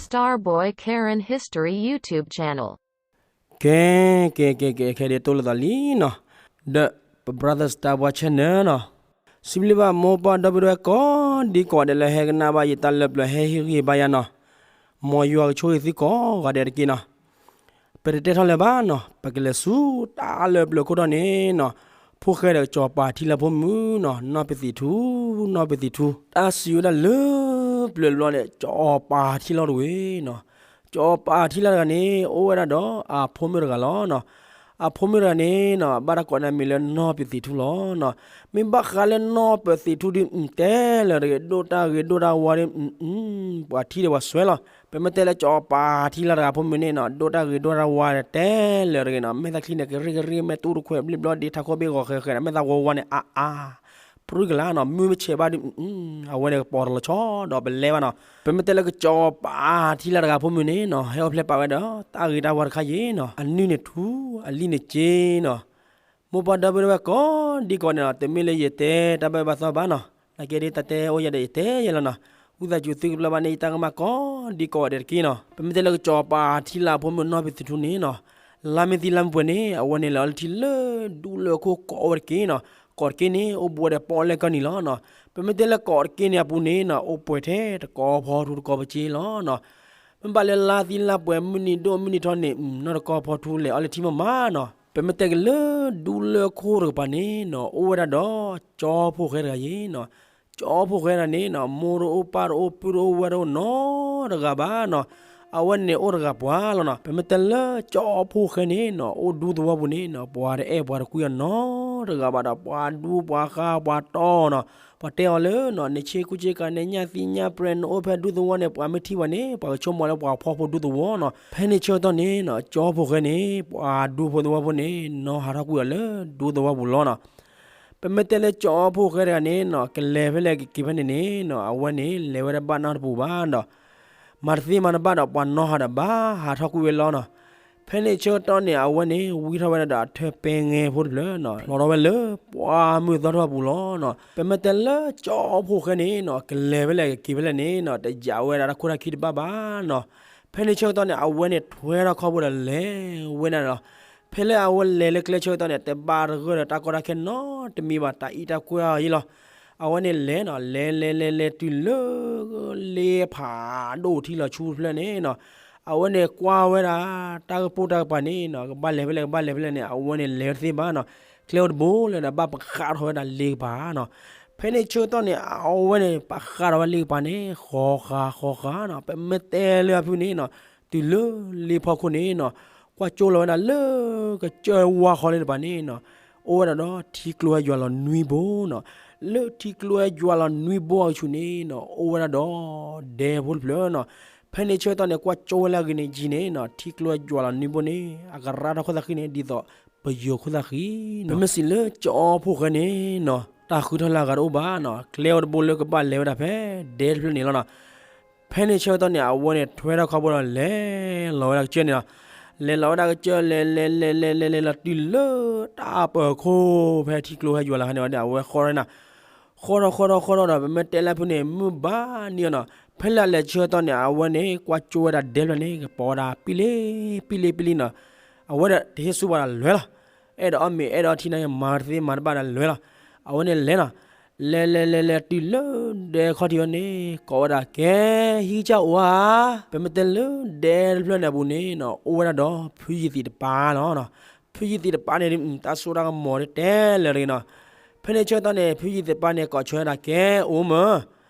Starboy Karen History YouTube Channel. ကဲ ကဲ ကဲ ကဲ ခဲဒံးတိၢ်လိာ်သးလံနီၤ, ဒီးပ brother Starboy Channel နီၤ, စံးဘျုးဘၣ်မိၢ်ပၢ်ဒီပုၢ်ဝဲၢ်ကိးဒံကိးဂၤဒဲးလၢဟဲကနၣ်ဘၣ်ယတၢ်လၢပျၢၤ ဟဲဟ့ၣ်ဂံၢ်ဘါယၤနီၤ, မ်ယွၤကဆိၣ်ဂ့ၤသုကိးဂၤဒဲးတက့ၢ်နီၤ. ပတတဲထီၣ်လၢၤဘၣ်နီၤ, ပကလဲၤဆူတၢ်လၢပျၢၤခိၣ်တီန့ၣ်နီၤ, ဖိၣ်ဃဲဒီးကၠီၤပၤထံလၢဖိမုၣ်နီၤ, နီၢ်ပသံးထူ, နီၢ်ပသံးထူ, တၢ်စံးဝဲဒၣ်လၢပျၢၤဘျီန့ၣ် ကၠီၤပၤထံလီၤတဝဲနီၤ, ကၠီၤပၤထံလီၤတဂၤန့ၣ် အိၣ်ဝဲဒၣ်ဒီးအဖိမုၣ်တဂၤလီၤနီၤ. အဖိမုၣ်တဂၤန့ၣ်နီၤ ဘၣ်တၢ်ကိးန့ၣ်အမံၤလၢနီၢ်ပသံးထူလီၤနီၤ. မ့ၢ်ဘၣ်ဃးလၢနီၢ်ပသံးထူဒုး တဲလၢာ်တဂ့ၤ, ဒိၣ်တၢ်ဂ့ၤဒိၣ်တၢ်ဝါဒီး ပှၤထံၣ်ဒီးပှၤစွဲလီၤ. ပမ့ၢ်တဲလၢကၠီၤပၤထံလီၤတဂၤဖိမုၣ်န့ၣ်နီၤ, ဒိၣ်တၢ်ဂ့ၤဒိၣ်တၢ်ဝါဒီးတဲလၢာ်တဂ့ၤနီၤ, မဲာ်သၣ်ချံန့ၣ် ကရံၣ်ကရံၣ် မဲာ်တူၢ်တခွဲးဘျံးဘျီဒ့ ထးခိၣ်ဘ့ၣ်ဂီၤဃဲးဃဲးဒီး မဲာ်သၣ်ဝါဝါန့ၣ် အါအါ ပြံကလါနီၤ, မုၢ်မ့ၢ်ဆဲးဘၣ်ဒီး အဝဲန့ၣ်ကပီၤတလီၤဆီဒီးပလဲဘၣ်နီၤ. ပမ့ၢ်တဲလၢကၠီၤပၤထံလီၤတဂၤဖိမုၣ်န့ၣ်နီၤ, ဟဲအိၣ်ဖျဲၣ်ပာ်ဝဲဒီးတၢ်ဂ့ၤတၢ်ဝါတခါယံၤနီၤ, အနုၢ်န့ၣ်ထူ, အလံၣ်န့ၣ်က့နီၤ. မိၢ်ပၢ်ဒီပုၢ်ဝဲၢ်ကိးဒံကိးဂၤဒဲးနီၤ, တမ့ၢ်လၢယတဲတၢ်ဘၣ်ဘၣ်သီဘၣ်နီၤ, နာ်က့ဒ်တၢ်တဲအိၣ်ယၤဒီးယတဲယဲလီၤနီၤ. ဝံသးစူၤသုကပျၢ်ဘၣ်န့ၢ်ယတၢ်ကမၣ်ကိးဒံကိးဂၤဒဲးတက့ၢ်နီၤ. ပမ့ၢ်တဲလၢကၠီၤပၤထံလီၤဖိမုၣ်နီၢ်ပသံးထူန့ၣ်နီၤ, လါမ့ၢ်သံလါမ့ၢ်ပှဲၤန့ၣ် အဝဲန့ၣ်လဲၤအီၤလၢထံလၢဒူလၢအခိၣ်ကိးဝဲတက့ၢ်နီၤ. ကိးတက့ၢ်န့ၣ် အိၣ်ဘူးဝဲဒီးပီၣ်လဲၣ်ကီၢ်နံၤလီၤနီၤ. ပမ့ၢ်တဲလၢကိးတက့ၢ်န့ၣ်အပူၤန့ၣ်နီၤ, အိၣ်ပှဲၤထဲတကီၢ်ဖီထူတကီၢ်ပစ့လီၤနီၤ. မ့ၢ်ဘၣ်လၢလါသံလါပှဲၤ မုၢ်နံၤဒိၣ်မုၢ်နံၤထီန့ၣ် နီၢ်တကီၢ်ဖီထူလဲၤအီၤလၢထံမးမးနီၤ. ပမ့ၢ်တဲက့ၤလၢဒူလၢအခိၣ်တကပၤန့ၣ်နီၤ, အိၣ်ဝဲဒၣ်ဒီးကၠီဖိၣ်ဃဲတဂၤယံၤနီၤ. ကၠီဖိၣ်ဃဲတဂၤန့ၣ်နီၤ, မိၢ်တအိၣ်ပၢ်တအိၣ်ပုၢ်တအိၣ်ဝဲၢ်တအိၣ်နီတဂၤဘၣ်နီၤ. အဝဲန့ၣ်အိၣ်တဂၤပှၤလီၤနီၤ. ပမ့ၢ်တဲလၢကၠီဖိၣ်ဃဲန့ၣ်နီၤ, အိၣ်ဒူသဝီပူၤန့ၣ်နီၤ, ပှၤတအဲၣ်ပှၤတကွံအီၤနီတဂၤဘၣ်ဒီး ပှၤဒူပှၤဃါပှၤတီနီၤ. ပှၤတဲအီၤလၢနီၤ, နဆ့ကူဆ့ကၤ နညၣ်သံညၣ်ပြဲ နအိၣ်ဖဲဒူသဝီန့ၣ် ပှၤမ့ၢ်ထံၣ်ပှၤန့ၣ် ပှၤကဆိကမိၣ်လၢပှၤဖီဖိဒူသဝီနီၤ. ဖဲန့ၣ်ဆၢကတီၢ်န့ၣ်နီၤ, ကၠီဖိၣ်ဃဲန့ၣ် ပှၤဒူဖိသဝီဖိန့ၣ် နီၤဟးထီၣ်ကွံာ်အီၤလၢဒူသဝီပူၤလီၤနီၤ. ပမ့ၢ်တဲလၢကၠီဖိၣ်ဃဲတဂၤန့ၣ်နီၤ, ကလဲၤဖဲလဲၣ်ကက့ၤဖဲန့ၣ်န့ၣ်နီၤ, အဝဲန့ၣ် လဲၤဝဲဒၣ်ဘၣ်နီတပူၤဘၣ်ဒီး မၤတသ့မၤတဘၣ်ဒီး ပှၤနီၤဟးဒီးဘၣ်ဟးထီၣ်ကွံာ်ဝဲလီၤနီၤ. ဖဲန့ၣ်ဆၢကတီၢ်န့ၣ် အဝဲန့ၣ် ဝံထီၣ်ဝဲဒၣ်ဒီးအထၢၣ်ပဲငဲဖိတဖျၢၣ်နီၤ, လီၤထီၣ်ဝဲလၢပှၢ်မုၢ်သီထီၣ်ပူၤလီၤနီၤ. ပမ့ၢ်တဲလၢကၠီဖိၣ်ဃဲန့ၣ်နီၤ, ကလဲၤဖဲလဲၣ်ကက့ၤဖဲလဲၣ်န့ၣ်နီၤ, တယာ်ဝဲဒၣ်တၢ်ခိၣ်တၢ်ခံတဘၣ်ဘၣ်နီၤ. ဖဲန့ၣ်ဆၢကတီၢ်န့ၣ် အဝဲန့ၣ်ထွဲထီၣ်ခီၣ်ဘိဒီးလဲၤဝဲဒၣ်လီၤ. ဖဲလၢအဝဲလဲၤလၢကျဲဆၢကတီၢ်န့ၣ် တဘၣ်တဂၢၢ်ဒီးတၢ်ကီတၢ်ခဲနီတမံၤဘၣ်, တၢ်အံးတၢ်ကွၢ်အီၤယံၤလီၤ. အဝဲန့ၣ်လဲၤနီၤ, လဲၤလဲၤလဲၤလဲၤတုၤလၢ လ့ဖးဒိၣ်ထံလီၤဆူတဖျၢၣ်န့ၣ်နီၤ, အဝဲန့ၣ်ကွၢ်ဝဲဒၣ် တၢ်ကပိၢ်တၢ်ကပၤန့ၣ်နီၤ, ကဘၣ်လဲၤဖဲလဲၣ်ကဘၣ်လဲၤဖဲလဲၣ်န့ၣ် အဝဲန့ၣ်လဲၤတသ့ဘၣ်နီၤ, ကျဲအိၣ်တဘိလၢၤဒီး ဘၣ်ပာ်ဃာ်ထီၣ်ဝဲဒၣ်လ့ကပၤနီၤ. ဖဲန့ၣ်ဆၢကတီၢ်န့ၣ် အဝဲန့ၣ်ပာ်ဃာ်ထီၣ်ဝဲလ့ကပၤန့ၣ် ဃီဃးဃီဃးနီၤ, ပမ့ၢ်တဲလၢအဖုၣ်န့ၣ်နီၤ, တုၤလၢလ့ဖီခိၣ်န့ၣ်နီၤ, ကွၢ်ကၠိလီၤဝဲဒၣ်လၢကစၢၢ်ဝါဃီလၢတပၤန့ၣ်နီၤ, အိၣ်ဝဲဒၣ်ဒီးထံကျိဟဲယွၤလီၤနွံဘိနီၤ. လၢထံကျိဟဲယွၤလီၤနွံဘိအကဆူးန့ၣ်နီၤ, အိၣ်ဝဲဒၣ်ဒီးဒဲဖိတဖျၢၣ်နီၤ. ဖဲန့ၣ်ဆၢကတီၢ်န့ၣ် ကွၢ်ကၠိဝဲလၢအဂ့ၤန့ၣ်ယံၤန့ၣ်နီၤ, ထံကျိဟဲယွၤလီၤနွံဘိန့ၣ် အကရၢထီၣ်ခိၣ်သၣ်ဃံန့ၣ် ဒ်သိးပယိၤခိၣ်သၣ်ဃံနီၤ. ပမ့ၢ်စံးလၢကၠီဖိၣ်ဃဲန့ၣ်နီၤ, တၢ်ဃုထီၣ်လၢအဂၤတအိၣ်ဘၣ်နီၤ, ကျဲအိၣ်တဘိလၢကဘၣ်လဲၤဝဲဒၣ်ဖဲဒဲတဖျၢၣ်န့ၣ်လီၤနီၤ. ဖဲန့ၣ်ဆၢကတီၢ်န့ၣ် အဝဲန့ၣ်ထွဲထီၣ်ခီၣ်ဘိဒီးလဲၤလီၤဝဲဒၣ်ကစၢၢ်န့ၣ်လီၤ. လဲၤလီၤဝဲဒၣ်ကစၢၢ် လဲၤလဲၤလဲၤလဲၤလဲၤလဲၤလီၤတုၤလၢတၢ်ပၢၤခိၣ် ဖဲထံကျိဟဲယွၤလီၤခါန့ၣ်ဝဲန့ၣ် အဝဲဃီထီၣ်န့ၣ်, ဃီထီၣ်ဃီထီၣ်ဃီထီၣ်ဒီး ပမ့ၢ်တဲလၢဖုၣ်န့ၣ် မုၢ်ဘၣ်နံၤအီၤနီၤ. ဖဲလၢအလဲၤဆၢကတီၢ်န့ၣ် အဝဲန့ၣ် ကွၢ်ကၠိဝဲဒၣ်ဒဲဖျၢၣ်န့ၣ် ကပီၤဝဲဒၣ်ပံလံပံလံပံလံနီၤ. အဝဲဒၣ်တဟ့ၣ်ဆူၣ်ဘၣ်ဒီးလဲၤလီၤ. အဲၣ်ဒိးအီၣ်မ့ၤ အဲၣ်ဒိးအီထံနာ်က့ မၤတသ့မၤတဘၣ်ဒီးလဲၤလီၤ. အဝဲန့ၣ်လဲၤနီၤ, လဲၤလဲၤလဲၤလဲၤတုၤလၢဒဲခီၣ်ထံးဝဲန့ၣ် ကိးဝဲဒၣ် ကဲ ဟံၣ်ကစၢ်အိၣ်ဧါ. ပမ့ၢ်တဲလၢဒဲတဖျၢၣ်န့ၣ်အပူၤန့ၣ်နီၤ, အိၣ်ဝဲဒၣ်ဒီးဖုယ့ၢ်သံးတပၤလီၤ. ဖုယ့ၢ်သံးတပၤန့ၣ် တၢ်စိတၢ်ကမီၤတဲလဲၣ်တဂ့ၤနီၤ. ဖဲန့ၣ်ဆၢကတီၢ်န့ၣ် ဖုယ့ၢ်သံးတပၤန့ၣ် ကိးဆၢဝဲဒၣ် ကဲ အိၣ်မၢ်,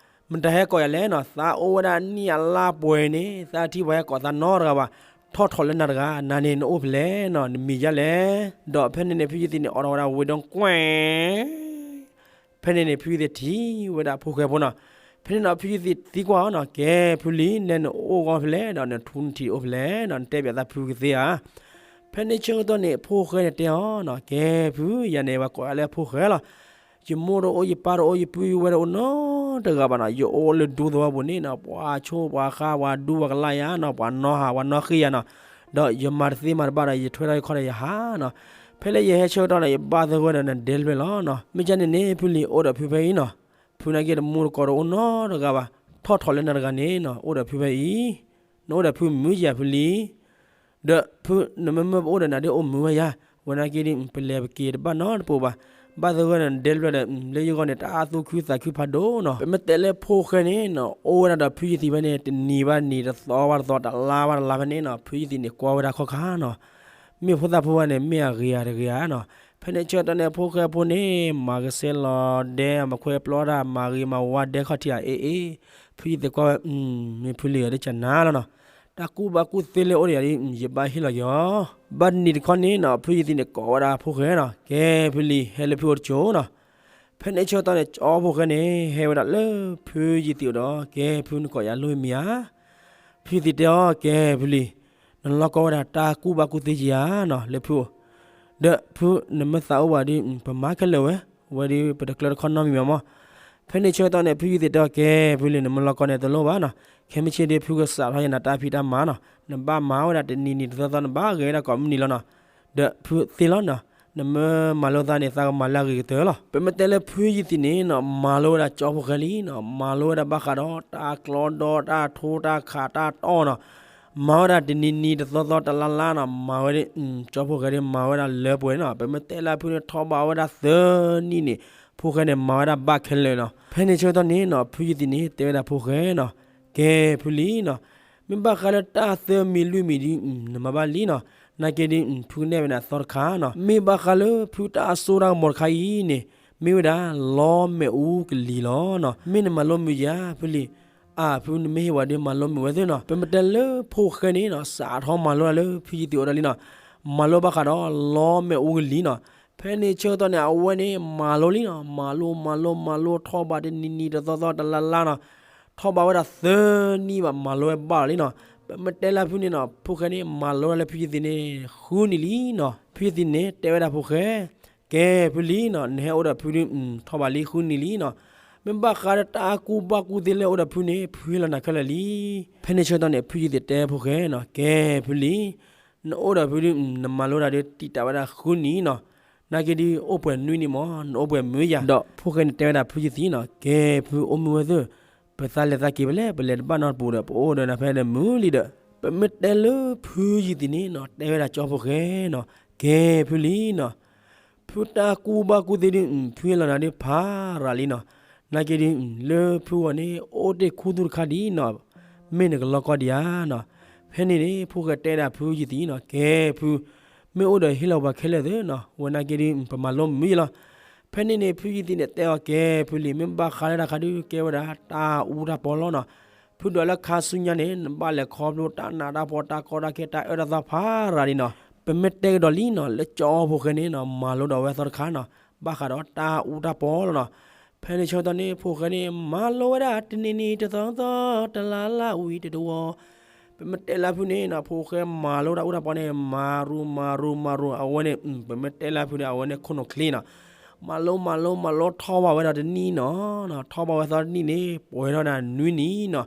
မတၤဟဲကိးယၤလဲၣ်နီၤ. သးအိၣ်ဝဲဒၣ်နံၣ်အလါပှဲၤန့ၣ် သးထံၣ်ပှၤဟဲကိးသးနီတဂၤဘၣ်. ထီၣ်ထီၣ်လၢနၤတဂၤ, နၤန့ၣ်နအိၣ်ဖဲလဲၣ်နီၤ, နမံၤယါလဲၣ်. ဒီးဖဲန့ၣ်န့ၣ် ဖုယ့ၢ်သံးန့ၣ် အိးထီၣ်ဝဲဒၣ်ဝ့ၢ်ဒိၣ်ကွဲၢ် ဖဲန့ၣ်န့ၣ် ဖုယ့ၢ်သံးထံၣ်ဝဲဒၣ်ဖိၣ်ဃဲဖိနီၤ. ဖဲန့ၣ်နီၤ ဖုယ့ၢ်သံးသံကွၢ်အီၤနီၤ, ကဲ ဖုလံၤ နဲနအိၣ်ဂီၢ်ဖဲလဲၣ်ဒီး နထူနထံးအိၣ်ဖဲလဲၣ်နီၤ, နတဲဘၣ်သးဖုကသ့ဧါ. ဖဲန့ၣ်ဆၢကတီၢ်န့ၣ် ဖိၣ်ဃဲန့ၣ်တဲအီၤနီၤ, ကဲ ဖု ယၤန့ၣ် ပှၤကိးယၤလၢဖိၣ်ဃဲလီၤ. ယမိၢ်တအိၣ် ယပၢ်တအိၣ် ယပုၢ်ယဝဲၢ်တအိၣ်နီတဂၤဘၣ်နီၤ. ယအိၣ်လၢဒူသဝီပူၤန့ၣ်နီၤ, ပှၤဆိပှၤဃါ ပှၤဒူပှၤကလါယၤနီၤ, ပှၤနီၣ်ဟး ပှၤနီၣ်ဃ့ယၤနီၤ. ဒီးယမၤတသ့မၤတဘၣ်ဒီး ယထွဲထီၣ်ယခီၣ်ဒီးယဟးနီၤ. ဖဲလၢယဟဲဆၢကတီၢ်န့ၣ် ယဘၣ်သဂၢၢ်ဒီးနဒဲတဖျၢၣ်လီၤနီၤ. မ့ၢ်ကန့ၣ်န့ၣ် ဖုလံၤအိၣ်ဒီးဖုဖဲအံၤနီၤ. ဖုနာ်က့တမူတကိးတအိၣ်နီတဂၤဘၣ်. ထီၣ်ထီၣ်လၢနၤတဂၤန့ၣ်နီၤ အိၣ်ဒီးဖုဖဲအံၤ နအိၣ်ဒီးဖုမုာ်ယၤဖုလံ. ဒီးဖု နမ့မ့ၢ်ပအိၣ်ဒီးနၤဒ်အိၣ်မုာ်ဝဲယၤ, ဝဲနာ်က့ဒ် ပလဲၤပက့ၤတဘၣ်နီတပူၤဘၣ်. ဘၣ်သဂၢၢ်ဒီးနဒဲတဖျၢၣ်ဒီး လၢယဂီၢ်န့ၣ် တၢ်သူၣ်ခုသးခုဖးဒိၣ်နီၤ. ပမ့ၢ်တဲလၢဖိၣ်ဃဲန့ၣ်နီၤ အိၣ်ဝဲဒၣ်ဒီးဖုယသံဖဲန့ၣ် တနံၤဘၣ်တနံၤ တသီဘၣ်တသီ တလါဘၣ်တလါဖဲန့ၣ်နီၤ ဖုယသံန့ၣ်ကွၢ်ဝဲဒၣ်ခီၣ်ခါနီၤ. မ့ၢ်ဖိသၣ်ဖိဝဲန့ၣ် မ့ၢ်အဂ့ၤဧါတဂ့ၤဧါနီၤ. ဖဲန့ၣ်ဆၢကတီၢ်န့ၣ် ဖိၣ်ဃဲဖိန့ၣ် မၤကဆှဲလီၤဒဲ မၤခွဲပျီတၢ် မၤဂ့ၤမၤဝါဒဲခီၣ်ထံးဧါ အ့ၣ်အ့ၣ်, ဖုယသံကွၢ်ဝဲ မ့ၢ်ဖုလံၤဧၢတကနၤလီၤနီၤ. တၢ်ကူၣ်ဘၣ်ကူၣ်သ့လၢအိၣ်ဒီးယၤဒ် ယဘၣ်ဟ့ၣ်လီၤက့ၤအီၤ. ဘၣ်တနံၤတခီန့ၣ်နီၤ ဖုယသံန့ၣ်ကိးဝဲဒၣ်ဖိၣ်ဃဲနီၤ ကဲဖုလံၤ ဟဲလၢဖုအိၣ်တကၠိနီၤ. ဖဲန့ၣ်ဆၢကတီၢ်န့ၣ် ကၠီဖိၣ်ဃဲန့ၣ် ဟဲဝဲဒၣ်လၢဖုယသံအိၣ်ဒီး ကဲဖုနကိးယၤလိၣ်မံၤဧါ. ဖုယသံတဲအီၤ ကဲဖုလံၤ, နလီၢ်ကီဝဲဒၣ်တၢ်ကူၣ်ဘၣ်ကူၣ်သ့ယၤနီၤ လၢဖုအိၣ်, ဒီးဖုနမ့ၢ်သးအိၣ်ဘၣ်ဒီး ပမၤခဲလၢာ်ဝဲ, ဝဲဒီးပတကျၢတခီနီတမံၤမးမး. ဖဲန့ၣ်ဆၢကတီၢ်န့ၣ် ဖုယသံတဲအီၤ ကဲဖုလံၤ နမ့ၢ်လီၢ်ကီန့ၣ်တလိၣ်ဘၣ်နီၤ, ခဲမုၢ်ဆ့ၣ်ဒီးဖုကစးထီၣ်ယနၤတၢ်ဖံးတၢ်မၤနီၤ, နဘၣ်မၤဝဲဒၣ်တနံၤနံၤတသီသီ နဘၣ်ဂဲၤဝဲဒၣ်ကိးမုၢ်နံၤလီၤနီၤ. ဒီးဖုသ့လီၤနီၤ, နမ့ၢ်မၤလိသးန့ၣ် သးကမၤလၢအဂ့ၤကတၢၢ်လီၤ. ပမ့ၢ်တဲလၢဖုယသံန့ၣ်နီၤ မၤလိဝဲဒၣ်ကၠီဖိၣ်ဃဲလံနီၤ, မၤလိဝဲဒၣ်ဘၣ်ဃးဒီးတၢ်ကျီဒီတၢ်ထိတၢ်ခးတၢ်တီၢ်နီၤ, မၤဝဲဒၣ်တနံၤနံၤတသီသီတလါလါနီၤ, မၤဝဲဒၣ် ကၠီဖိၣ်ဃဲဒ်မၤဝဲဒၣ်လၢပှဲၤနီၤ, ပမ့ၢ်တဲလၢဖုန့ၣ်ထီၣ်ဘၣ်ဝဲဒၣ်သၢနံၣ်န့ၣ် ဖိၣ်ဃဲန့ၣ်မၤဝဲဒၣ်ဘၣ်ခဲလၢာ်နီၤ. ဖဲန့ၣ်ဆၢကတီၢ်န့ၣ်နီၤ ဖုယသံန့ၣ် တဲဝဲဒၣ်ဖိၣ်ဃဲနီၤ, ကဲဖုလံၤနီၤ, မ့ၢ်ဘၣ်ဃးလၢတၢ်သၢမံၤလွံၢ်မံၤဒ် နမၤဘၣ်လံနီၤ, နာ်က့ဒ် ဖုကနဲၣ်ဝဲဒၣ်သီတခါနီၤ, မ့ၢ်ဘၣ်ဃးလၢဖုတၢ်စိတၢ်ကမီၤတခါအံၤန့ၣ် မ့ၢ်ဝဲဒၣ် လီမဲာ်အူကလံၤလီၤနီၤ. မ့ၢ်နမၤလိမုာ်ယၤဖုလံၤ, အၢ ဖုနမ့ၢ်ဟ့ၣ်ဝဲဒ်မၤလိမုာ်ဝဲသ့နီၤ. ပမ့ၢ်တဲလၢဖိၣ်ဃဲန့ၣ်နီၤ စးထီၣ်မၤလိတၢ်လၢဖုယသံအိၣ်ဒီးလံနီၤ, မၤလိဘၣ်ဃးဒီး လီမဲာ်အူကလံၤနီၤ. ဖဲန့ၣ်ဆၢကတီၢ်န့ၣ် အဝဲန့ၣ်မၤလိလံနီၤ, မၤလိ မၤလိ မၤလိ ထီၣ်ဘၣ်တနံၤနံၤတသီသီတလါလါနီၤ, ထီၣ်ဘၣ်ဝဲဒၣ်သၢနံၣ်ဘၣ် မၤလိဝဲဘၣ်လံနီၤ. ပမ့ၢ်တဲလၢဖုန့ၣ်နီၤ ဖိၣ်ဃဲန့ၣ် မၤလိတၢ်လၢဖုယသံန့ၣ် ဃုနံၤလံနီၤ. ဖုယသံန့ၣ် တဲဝဲဒၣ်ဖိၣ်ဃဲ, ကဲဖုလံၤနီၤ, နဟဲအိၣ်ဒီးဖုဒ် ထီၣ်ဘၣ်လံဃုနံၤလံနီၤ, မ့ၢ်ဘၣ်ဃးဒီးတၢ်ကူၣ်ဘၣ်ကူၣ်သ့လၢအိၣ်ဒီးဖုန့ၣ် ဖုဟ့ၣ်လီၤနၤခဲလၢာ်လံ. ဖဲန့ၣ်ဆၢကတီၢ်န့ၣ် ဖုယသံတဲဖိၣ်ဃဲနီၤ, ကဲဖုလံၤ, နအိၣ်ဒီးဖုဒ် နမၤလိတၢ်ဒ်တံာ်တာ်ဝဲဒၣ်ဃုနံၤနီၤ, နာ်က့ဒ်အိၣ်ပှဲၤနွံနံၤမး နအိၣ်ပှဲၤမုာ်ယၤ. ဒီးဖိၣ်ဃဲန့ၣ်တဲဝဲဒၣ်ဖုယသံနီၤ, ကဲဖုအိၣ်မုာ်ဝဲသ့, ပသးလဲၤသးက့ၤဖဲလဲၣ် ပလဲၤတဘၣ်နီတပူၤဒီး ပအိၣ်ဒီးနၤဖဲန့ၣ်မုာ်လံဒီး, ပမ့ၢ်တဲလၢဖုယသံန့ၣ်နီၤ တဲဝဲဒၣ်ကၠီဖိၣ်ဃဲနီၤ, ကဲဖုလံၤနီၤ, ဖုတၢ်ကူၣ်ဘၣ်ကူၣ်သ့ဒ် ဖုဟ့ၣ်လီၤနၤဒ်ဖးရၤလံနီၤ, နာ်က့ဒ် လၢဖုဂီၢ်န့ၣ် အိၣ်တ့ၢ်ခူသူၣ်တခါဒ်နီၤ, မ့ၢ်နကလီၢ်ကီဒံးဧါနီၤ. ဖဲန့ၣ်န့ၣ် ဖိၣ်ဃဲတဲဒၣ်ဖုယသံနီၤ, ကဲဖု, မ့ၢ်အိၣ်ဒီးဟ့ၣ်လီၤပှၤခဲလၢာ်သ့နီၤ, ဝဲနာ်က့ဒ် ပမၤလိမုာ်ယလီၤ. ဖဲန့ၣ်န့ၣ် ဖုယသံန့ၣ်တဲအီၤ ကဲဖုလံၤ မ့ၢ်ဘၣ်ဃးလၢတၢ်ခါဒုး ကဲဝဲဒၣ်တၢ်အူတၢ်ပီလီၤနီၤ. ဖုဒွးလၢခါဆူညါန့ၣ် နဘၣ်လဲၤခီဖျိတၢ်နးတၢ်ဖှီၣ်တၢ်ကီတၢ်ခဲတၢ်အၢတၢ်သီဖးရၤဒ်နီၤ. ပမ့ၢ်တဲကဒီးလံနီၤ လၢကၠီဖိၣ်ဃဲန့ၣ်နီၤ မၤလိဒီးဝဲသီတခါနီၤ, ဘၣ်ဃးဒီးတၢ်အူတၢ်ပီလီၤနီၤ. ဖဲန့ၣ်ဆၢကတီၢ်န့ၣ် ဖိၣ်ဃဲန့ၣ် မၤလိဝဲဒၣ်တနံၤနံၤတသီသီ တလါလါဝံၤတတဝီ ပမ့ၢ်တဲလၢဖုန့ၣ်နီၤ ဖိၣ်ဃဲမၤလိတၢ်အူတၢ်ပီန့ၣ် မၤရူၤမၤရူၤမၤရူၤ အဝဲန့ၣ် ပမ့ၢ်တဲလၢဖုန့ၣ် အဝဲန့ၣ်ခိၣ်နူာ်ချ့နီၤ. မၤလိမၤလိမၤလိထီၣ်ဘၣ်ဝဲဒၣ်တနံၣ်နီၤ, ထီၣ်ဘၣ်ဝဲသီတနံၣ်န့ၣ် ပှဲၤထီၣ်ဝဲဒၣ်နွံနံၣ်နီၤ.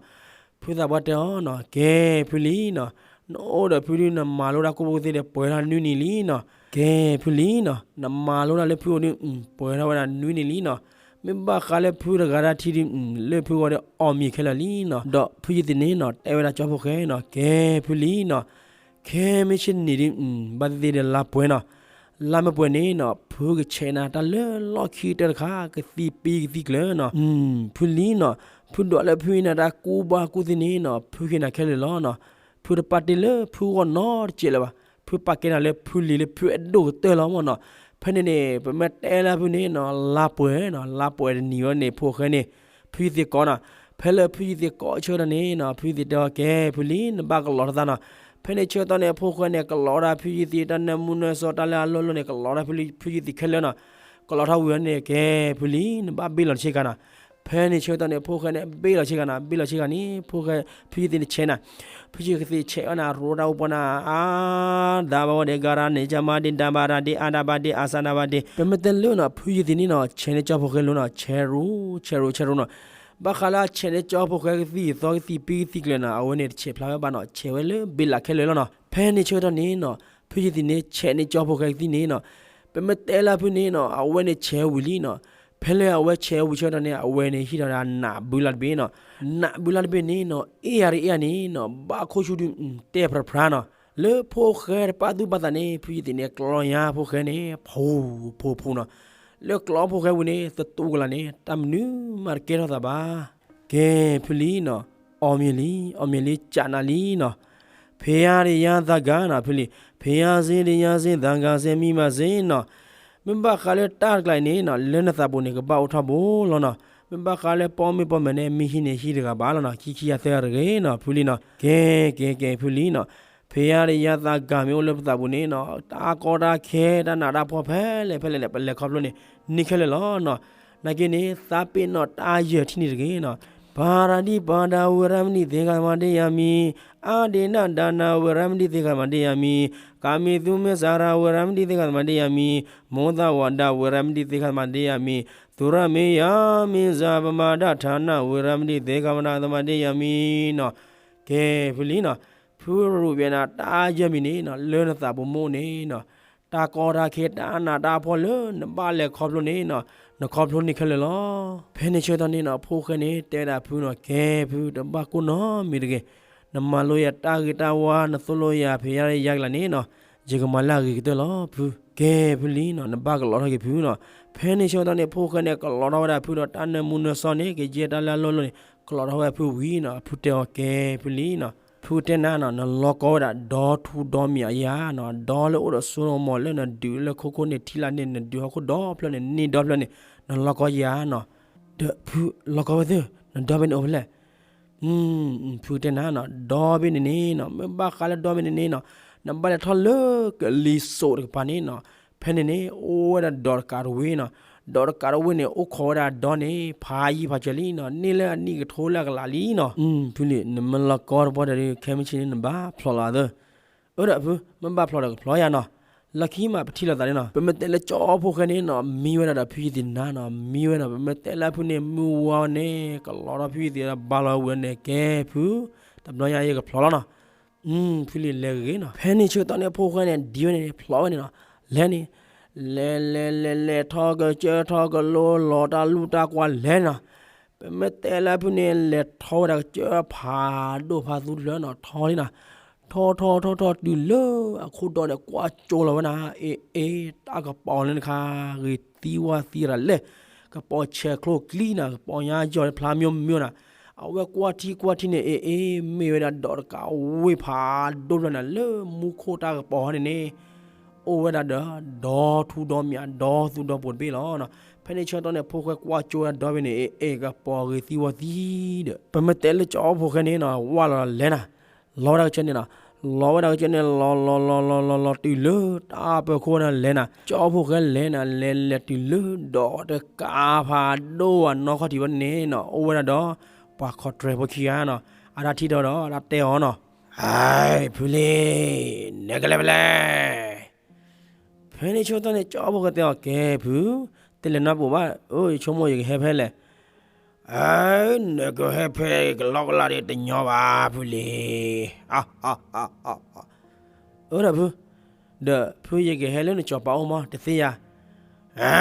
ဖုသးပှၢ်တဲအီၤနီၤ, ကဲဖုလံၤနီၤ, နအိၣ်ဒီးဖုဒုး နမၤလိတၢ်ကူၣ်ဘၣ်ကူၣ်သ့ဒီး ပှဲၤထီၣ်နွံနံၣ်လံနီၤ. ကဲဖုလံၤနီၤ, နမၤလိတၢ်လၢဖုအိၣ်ဒုး ပှဲၤထီၣ်ဝဲဒၣ်နွံနံၣ်လံနီၤ. မ့ၢ်ဘၣ်ဃးလၢဖုတဂၤတၢ်ထံၣ်ဒုး လၢဖုဂီၢ်ဒီးအီၣ်မံၤခဲလၢာ်လံနီၤ. ဒီးဖုယသံန့ၣ်နီၤ တဲဝဲဒၣ်ကၠီဖိၣ်ဃဲနီၤ, ကဲဖုလံၤနီၤ, ခဲမုၢ်ဆ့ၣ်န့ၣ်ဒုး ဘၣ်သ့ၣ်သ့ၣ်ဒီးလါပှဲၤနီၤ. လါမ့ၢ်ပှဲၤန့ၣ်နီၤ ဖုကဆဲးနၤတၢ်လၢလီၢ်ခံကတၢၢ်တခါ ကသံၣ်ပံကသံၣ်ကျၢၤနီၤ. ဖုလံၤနီၤ, ဖုဒွးလၢဖုအံၤနၤတၢ်ကူၣ်ဘၣ်ကူၣ်သ့န့ၣ်နီၤ ဖုဟ့ၣ်နၤခဲလၢာ်လီၤနီၤ. ဖုတပာ်တ့ၢ်လၢဖုဂီၢ်နီတစဲးလၢၤဘၣ်. ဖုပာ်ကဲနၤလၢဖုလံၤလၢဖုအဲၣ်ဒိၣ်ကတၢၢ်လီၤမ့ၢ်နီၤ. ဖဲန့ၣ်န့ၣ် ပမ့ၢ်တဲလၢဖုန့ၣ်နီၤ လါပှဲၤနီၤ, လါပှဲၤတနံၤဝဲန့ၣ် ဖိၣ်ဃဲန့ၣ် ဖုယသံကိးနီၤ. ဖဲလၢဖုယသံကိးဆၢကတီၢ်န့ၣ်နီၤ ဖုယသံတဲအီၤ ကဲဖုလံၤ နဘၣ်ကလီၤထီၣ်သးနီၤ. ဖဲန့ၣ်ဆၢကတီၢ်န့ၣ် ဖိၣ်ဃဲန့ၣ် ကလီၤဝဲဒၣ်ဖုယသံတၢ်နၢမူနၢဆှီ တၢ်လၢအလီၢ်လီၢ်န့ၣ် ကလီၤဒၣ်ဖုယသံခဲလၢာ်နီၤ. ကလီၤထီၣ်ဝံၤဝဲန့ၣ် ကဲဖုလံၤ နဘၣ်ဘ့ၣ်လီၤဆ့ကၤနီၤ. ဖဲန့ၣ်ဆၢကတီၢ်န့ၣ် ဖိၣ်ဃဲန့ၣ် ဘ့ၣ်လီၤဆ့ကၤနီၤ. ဘ့ၣ်လီၤဆ့ကၤန့ၣ် ဖိၣ်ဃဲ ဖုယသံန့ၣ်ဆဲးနၤ ဖုယသံဆဲးအီၤနၤ ရိတၢ်အိၣ်ပှၤနၤ အါ ဒၣ်ဘၣ်ဝဲဒၣ် ဂၤရၤန့ၣ် ကမၤဒ့ ဒၣ်ဘၣ်ရၤဒ့ အါဒၣ်ဘၣ်ဒ့ အါစၣ်ဒၣ်ဘၣ်ဒ့. ပမ့ၢ်တဲလၢနီၤ ဖုယသံန့ၣ်နီၤ ဆဲးန့ၢ်ကၠီဖိၣ်ဃဲလိၤနီၤ ဆဲးရူၤ ဆဲးရူၤ ဆဲးရူၤနီၤ. ဘၣ်ဃးလၢဆဲးန့ၢ်ကၠီဖိၣ်ဃဲကသံၣ်သီကသံၣ်ပံကသံၣ်ကျၢၤနီၤ အဝဲန့ၣ်တဆဲးဖျါဝဲဘၣ်နီၤ ဆဲးဝဲလၢဘ့လးခဲလၢာ်လီၤနီၤ. ဖဲန့ၣ်ဆၢကတီၢ်န့ၣ်နီၤ ဖုယသံန့ၣ်ဆဲးန့ၢ်ကၠီဖိၣ်ဃဲကသံၣ်န့ၣ်နီၤ ပမ့ၢ်တဲလၢဖုန့ၣ်နီၤ အဝဲန့ၣ်ဆဲးဝံၤလံနီၤ ဖဲလၢအဝဲဆဲးဝံၤဆၢကတီၢ်န့ၣ် အဝဲန့ၣ်ဟံးထီၣ်ဝဲဒၣ်နးဘုလါတဘ့ၣ်နီၤ. နးဘုလါတဘ့ၣ်န့ၣ်နီၤ အ့ၣ်ယၤတအ့ၣ်ယၤန့ၣ်နီၤ ဘၣ်ခိၣ်ဆူဒုးတဲဖျါဖျါနီၤ. လၢဖိၣ်ဃဲတပာ်သူၣ်ပာ်သးန့ၣ် ဖုယသံးန့ၣ် ကျီညါဖိၣ်ဃဲန့ၣ် ဖူဖူဖူနီၤ. လၢကျီဖိၣ်ဃဲဝံၤန့ၣ် သတူၢ်ကလာ်န့ၣ် တၢ်မနုၤမးတကဲထီၣ်သးဘၣ်. ကဲဖုလံနီၤ, အီၣ်မ့ၤလံ, အီၣ်မ့ၤလံ ကနးလံနီၤ. ဖဲယါဒံးယါသးဂၤနီၤ ဖုလံ, ဖဲယါစ့ဒံးယါစ့ သးဂၤစ့ မံဘၣ်စ့နီၤ. မ့ၢ်ဘၣ်ဃးလၢတၢ်တကျါအံၤန့ၣ်နီၤ လၢနသးပူၤန့ၣ် ကဘၣ်အိၣ်ထီၣ်ဘိလီၤနီၤ. မ့ၢ်ဘၣ်ဃးလၢပိာ်မုၣ်ပိာ်မၢၤန့ၣ် မ့ၢ်ဟံးန့ၣ်ဟံးတဂၤဘၣ်လီၤနီၤ. ခံခံဂၤသၢဂၤတဂ့ၤနီၤ ဖုလံနီၤ. ကဲ ကဲ ကဲ ဖုလံနီၤ, ဖဲယါဒံးယါသးဂၤမ့ၢ်အိၣ်လၢပသးပူၤန့ၣ်နီၤ တၢ်ကီတၢ်ခဲတၢ်နးတၢ်ဖှီၣ်ဖဲလဲၣ်ဖဲလဲၣ်န့ၣ် ပလဲၤခီဖျိန့ၣ် န့ၢ်ခဲလၢာ်လီၤနီၤ. နာ်က့န့ၣ် သးပ့ၤနီၣ်တၢ်ယၢၢ်ထံၣ်န့ၣ်တဂ့ၤနီၤ. ပၤရၤဒံပၤဒၤ ဝ့ရမဏိ သ့ၣ်ခါသမၤဒ့ယၤမံၤ, အါဒ့နဒါနၤ ဝ့ရမဏိ သ့ၣ်ခါသမၤဒ့ယၤမံၤ, ကၤမံၤသူမ့ၢ်စၤရၤ ဝ့ရမဏိ သ့ၣ်ခါသမၤဒ့ယၤမံၤ, မိသဝၤဒၤ ဝ့ရမဏိ သ့ၣ်ခါသမၤဒ့ယၤမံၤ, သုရမ့ယၤမ့ၢ်စၤ ပမၤဒၣ်ထးနၣ် ဝ့ရမဏိ သ့ၣ်ခါသမၤဒ့ယၤမံၤနီၤ. ကဲဖုလံနီၤ, ဖုရူးဘဲနၤ တၢ်ယၢၢ်မံၤန့ၣ်နီၤ လၢနသးပူၤမ့ၢ်အိၣ်န့ၣ်နီၤ တၢ်ကီတၢ်ခဲတၢ်နးတၢ်ဖှီၣ်လၢနဘၣ်လဲၤခီဖျိန့ၣ်နီၤ နခီဖျိန့ၢ်ခဲလၢာ်လီၤ. ဖဲန့ၣ်ဆၢကတီၢ်န့ၣ်နီၤ ဖိၣ်ဃဲန့ၣ် တဲဒၣ်ဖုနီၤ ကဲဖု တဘၣ်ကိၢ်နီတမံၤတဂ့ၤ. နမၤလိယၤတၢ်ဂ့ၤတၢ်ဝါ နသိၣ်လိယၤဖဲယါဒံးယါကလးန့ၣ်နီၤ ယကမၤလၢအဂ့ၤကတၢၢ်လီၤဖု. ကဲဖုလံနီၤ နဘၣ်ကလီထီၣ်က့ၤဖုနီၤ. ဖဲန့ၣ်ဆၢကတီၢ်န့ၣ် ဖိၣ်ဃဲန့ၣ် ကလီထီၣ်ဝဲဒၣ်ဖုဒီးတၢ်နၢမူနၢဆှီန့ၣ် ကယဲၢ်တၢ်လၢအလီၢ်လီၢ်န့ၣ် ကလီထီၣ်ဝဲဖုဝံၤနီၤ ဖုတဲအီၤ ကဲဖုလံနီၤ ဖုတဲနၤနီၤ နလီၤကီဝဲဒၣ်ဒီထူဒီမံၤအယါနီၤ ဒီလၢအိၣ်ဒီးစိဒီမီၤလၢနဒုးလၢခိခိၣ်န့ၣ် ထံလာ်န့ၣ် နဒုးဟီၣ်ခိၣ်ဒီဖျၢၣ်န့ၣ် န့ၢ်ဒီဖျၢၣ်န့ၣ် နလီၤကီယၤနီၤ. ဒီးဖုလီၤကီဝဲသ့ၣ် နဒီဘ့ၣ်န့ၣ်အိၣ်ဖဲလဲၣ်. ဖုတဲနၤနီၤ ဒီဘ့ၣ်န့ၣ်န့ၣ်နီၤ မ့ၢ်ဘၣ်ဃးလၢဒီဘ့ၣ်န့ၣ်န့ၣ်နီၤ နဘၣ်လဲၤထီၣ်လၢကလံၤစိးတကပၤန့ၣ်နီၤ ဖဲန့ၣ်န့ၣ် အိၣ်ဝဲဒၣ်ဒီးတကးတဝ့ၢ်နီၤ ဒီးတကးတဝ့ၢ်န့ၣ် အိၣ်ခိးဝဲဒၣ်ဒီန့ၣ် ဖးယံၤဖးစၢၤလံနီၤ န့ၢ်လၢအနံၣ်ကထိလၢအကလးလံနီၤ. ဖုလံ နမ့ၢ်လီၤကီတပှၢ်ဒီး ခဲမုၢ်ဆ့ၣ်န့ၣ် နဘၣ်ဖျိးလီၤသၢ အၢဒီးဖု မ့ၢ်ဘၣ်ဖျိးဒီးကဖျိးယၤနီၤ လီၢ်ခံမးပထံၣ်လိာ်သးန့ၣ်နီၤ ပမ့ၢ်တဲလၢကၠီဖိၣ်ဃဲန့ၣ်နီၤ မံဝဲဒၣ်ဒီးဖုယသံးနၤနီၤ မံဝဲနီၤ ပမ့ၢ်တဲလၢဖုန့ၣ် မုၢ်ဝါဝဲန့ၣ် ကလီထီၣ်ဖုယသံးဒီးဘါလီၤဝံၤန့ၣ် ကဲဖု တဘျီညါယကဖျိးလီၤနီၤ. ဖုလံလဲၤဂ့ၤနီၤ ဖဲန့ၣ်ဆၢကတီၢ်န့ၣ် ဖိၣ်ဃဲန့ၣ် ဒ်ဝဲန့ၣ် ဖျိးဝဲန့ၣ်နီၤ လဲၤန့ၣ် လဲၤလဲၤလဲၤ ထီၣ်ကစၢၢ်ထီၣ်ကလိ လီၤတၢ်လူၢ်တၢ်ကွၢ်လဲၤနီၤ ပမ့ၢ်တဲလၢဖုန့ၣ် လဲၤထီၣ်ဝဲဒၣ်ကစၢၢ်ဖးဒိၣ်ဖးသူတဖျၢၣ်နီၤ ထီၣ်လံနီၤ ထီၣ်ထီၣ်ထီၣ်ထီၣ်တုၤလၢ အခိၣ်ဒီးန့ၣ် ကွၢ်ကၠိလီၤဝဲနီၤ အ့ၣ်အ့ၣ် တၢ်ကပီၤလၢနခါ ဂ့ၤသံဝါသံရၤလဲၣ် ကပီၤဆဲးချိၣ်ကျံနီၤ ကပီၤညါယီၤဖျါမိမိနီၤ အဝဲကွၢ်ထံကွၢ်ထံန့ၣ် အ့ၣ်အ့ၣ် မ့ၢ်ဝဲဒၣ်ဒီးတကးဝ့ၢ်ဖးဒိၣ်ဖျၢၣ်နီၤ လၢမူခိၣ်တၢ်ကပီၤဟီန့ၣ်န့ၣ် အိၣ်ဝဲဒၣ်ဒီး ဒီထူဒီမံၤ ဒီသူဒီပိၤတဘ့ၣ်လီၤ. ဖဲန့ၣ်ဆၢကတီၢ်န့ၣ် ဖိၣ်ဃဲကွၢ်ကၠိဝဲဒီဘ့ၣ်န့ၣ် အ့ၣ်အ့ၣ် ကပီၤဂ့ၤသံဝါသံဒီး ပမ့ၢ်တဲလၢကၠီဖိၣ်ဃဲန့ၣ်နီၤ ဝၢ်လီၤလဲၤနီၤ လီၤဝဲဒၣ်ကစၢၢ်န့ၣ်နီၤ လီၤဝဲဒၣ်ကစၢၢ်န့ၣ် လီၤလီၤလီၤလီၤလီၤလီၤတုၤလၢတၢ်ပၢၤခိၣ်န့ၣ်လဲၤနီၤ ကၠီဖိၣ်ဃဲလဲၤနီၤ လဲၤလဲၤတုၤလၢဒီးတကးဖးဒိၣ်အနီၢ်ခီၣ်ထံးဝဲန့ၣ်နီၤ အိၣ်ဝဲဒၣ်ဒီး ပှၤခီၣ်တြဲၤဖိခံဂၤနီၤ အတၢ်ထံၣ်ဒီးဒီး အတၢ်တဲအီၤနီၤ ဟဲ ဖုလံ နကလဲၤဖဲလဲၣ် ဖဲန့ၣ်ဆၢကတီၢ်န့ၣ် ကၠီဖိၣ်ဃဲတဲအီၤ ကဲဖု တလဲၤနီတပူၤဘၣ် အိ ယဆိကမိၣ်ယကဟဲဖဲလဲၣ် အၢ နကဟဲဖဲကလီကလီဒီးတညီဘၣ် ဖုလံ အၢဒီးဖု ဒီးဖုယကဟဲလၢနကၠီၤပၤအိၣ်မး တသ့ယၤ ဟါ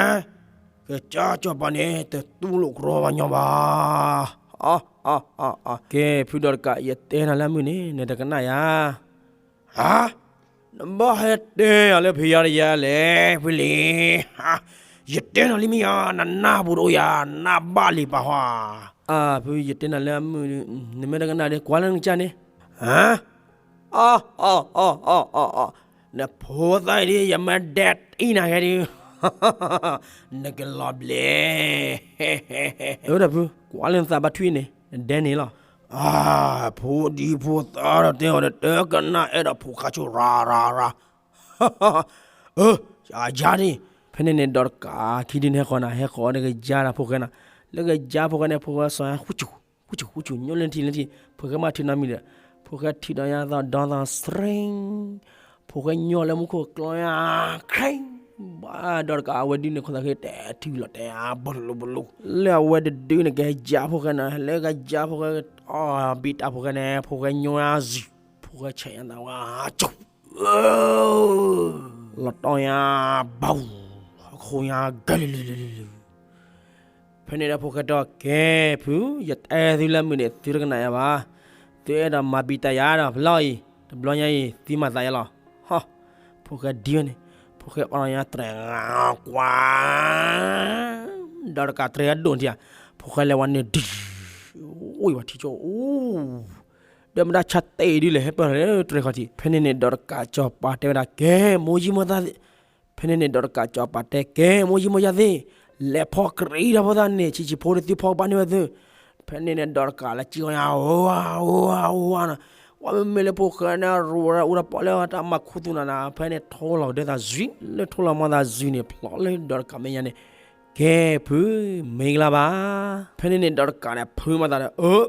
ကစၢ်ကၠီၤပၤန့ၣ် တတူၢ်လိာ်ကြီဘၣ်ညီဘၣ် အၢ ကဲဖုဒီးတကး ယတဲနၤလၢအမုၢ်န့ၣ် နတကနၣ်ယၤ ဟါ နဘၣ်ဟဲတဲယၤလၢဖဲယါတယါလဲၣ် ဖုလံ ဟါ ယတဲနၤလံမ့ၢ်ယါ နနၢ်ပူၤတအိၣ်ယၤ နၢ်ဘၣ်လံပာ်ဟီ အၢ ဖု ယတဲနၤလၢအမုၢ် နမ့ၢ်တကနၣ်ဒီး ကွၢ်လၢနကစၢ်န့ၣ် ဟါ အၢ အၢ အၢ အၢ အၢ အၢ နဖိသၣ်အံၤဒ် ယမ့ၢ်ဒဲးအံၤနၤဂဲၤဒုး နကလီၤဘျဲး အၢဒီးဖု ကွၢ်လၢနသးဘၣ်ထွံၣ်န့ၣ် နဒဲန့ၣ်လီၤ အၢ ဖိဒံဖိသၣ်ဒီးတဲအီၤဒီး တကနၣ်အဲၣ်ဒိးဖိခါဆိၣ်ရၤရၤရၤ အၢ ယၤဒ် ဖဲန့ၣ်န့ၣ် ဒီးတကးခံဒုန့ၣ်ဟဲဃီၤနၤ ဟဲဃီၤဒီးကယါဒီးဖိၣ်ဃဲနီၤ လၢကယါဖိၣ်ဃဲန့ၣ် ဖိၣ်ဃဲစီၤဟဲ ဃူစူၤ ဃူစူၤ ညိၣ်လၢထံလၢထံ ဖိၣ်ဃဲမၤထုးနီတမံၤဒီး ဖိၣ်ဃဲထုးဒီးညါသီဒီသီ စရ့ ဖိၣ်ဃဲညီလၢမူခိၣ်ကျီညါ ခြ့ ဘၣ်ဒီးတကးအဝဲဒုန့ၣ် ခိၣ်သးဃ့တဲထုးလီၤတဲ ဘလူဘလူ လၢအဝဲတဒုန့ၣ် ကယါဖိၣ်ဃဲနီၤ လၢကယါဖိၣ်ဃဲ အီၣ်ဘံၣ်တၢ်ဖိၣ်ဃဲန့ၣ် ဖိၣ်ဃဲညီညါစံၤ ဖိၣ်ဃဲဆဲးညါသးဝါ ကၠူ လီၤတီၢ်ညါ ဘၣ် ဟီၣ်ခိၣ်ညါ ကလုာ်လုာ်လုာ်လုာ်လုာ် ဖဲန့ၣ်ဒီးဖိၣ်ဃဲတဲအီၤ ကဲဖု, ယတဲသုလၢမုာ်န့ၣ် သုတကနၣ်ယၤဘၣ်. သုအဲၣ်ဒိးမၤဘံၣ်တၢ်ယၤဒီး ဖဲလီၤအံၤ တဘျီညါအံၤ သုမၤသးယၤလီၤ. ဟီ, ဖိၣ်ဃဲဒ်ဝဲန့ၣ်, ဖိၣ်ဃဲအီၣ်လီၤညါတြဲၤ ကွၢ် ဒီးတကးတြဲၤအဒိၣ်ထံဧါ, ဖိၣ်ဃဲလဲၤဝဲန့ၣ်ဒံး, အိၣ်ဝဲထံကၠိ, ဒီးမ့ၢ်ဒၣ်ဆါတ့ၢ်ဒ်လဲၣ် ဟဲပၢၢ်လၢတြဲၤခီၣ်ထံး. ဖဲန့ၣ်န့ၣ် ဒီးတကးစီၤပၤတဲဝဲဒၣ် ကဲ မိၢ်ယံၤမိၢ်သးသ့ၣ်, ဖဲန့ၣ်န့ၣ် ဒီးတကးစီၤပၤတဲ ကဲ မိၢ်ယံၤမိၢ်ယၤသ့ၣ်, လဲၤဖီၣ်ကရံးဒီးဖိသၣ်န့ၣ် ဆံးဆံးဖိတသုဖီၣ်ကဘၣ်န့ၢ်ဝဲသု. ဖဲန့ၣ်န့ၣ် ဒီးတကးလၢကံဂီၤညါ အိၣ်ဝါ အိၣ်ဝါ အိၣ်ဝါနီၤ, ကွၢ်မ့မ့ၢ်လၢဖိၣ်ဃဲန့ၣ် ရူးဝဲဒၣ်အူဒီးပီၣ်လၢတၢ်မၤခူသူၣ်နၤနၤ, ဖဲန့ၣ်ထိလီၤကဒၢသးစ့, လၢထိလီၤမၤသးစ့န့ၣ် ဖျိးလၢဒီးတကးမဲာ်ညါန့ၣ်, ကဲဖု မ့ၢ်ကလါဘၣ်. ဖဲန့ၣ်န့ၣ် ဒီးတကးန့ၣ် ဖုမၤသးဒီး အၢ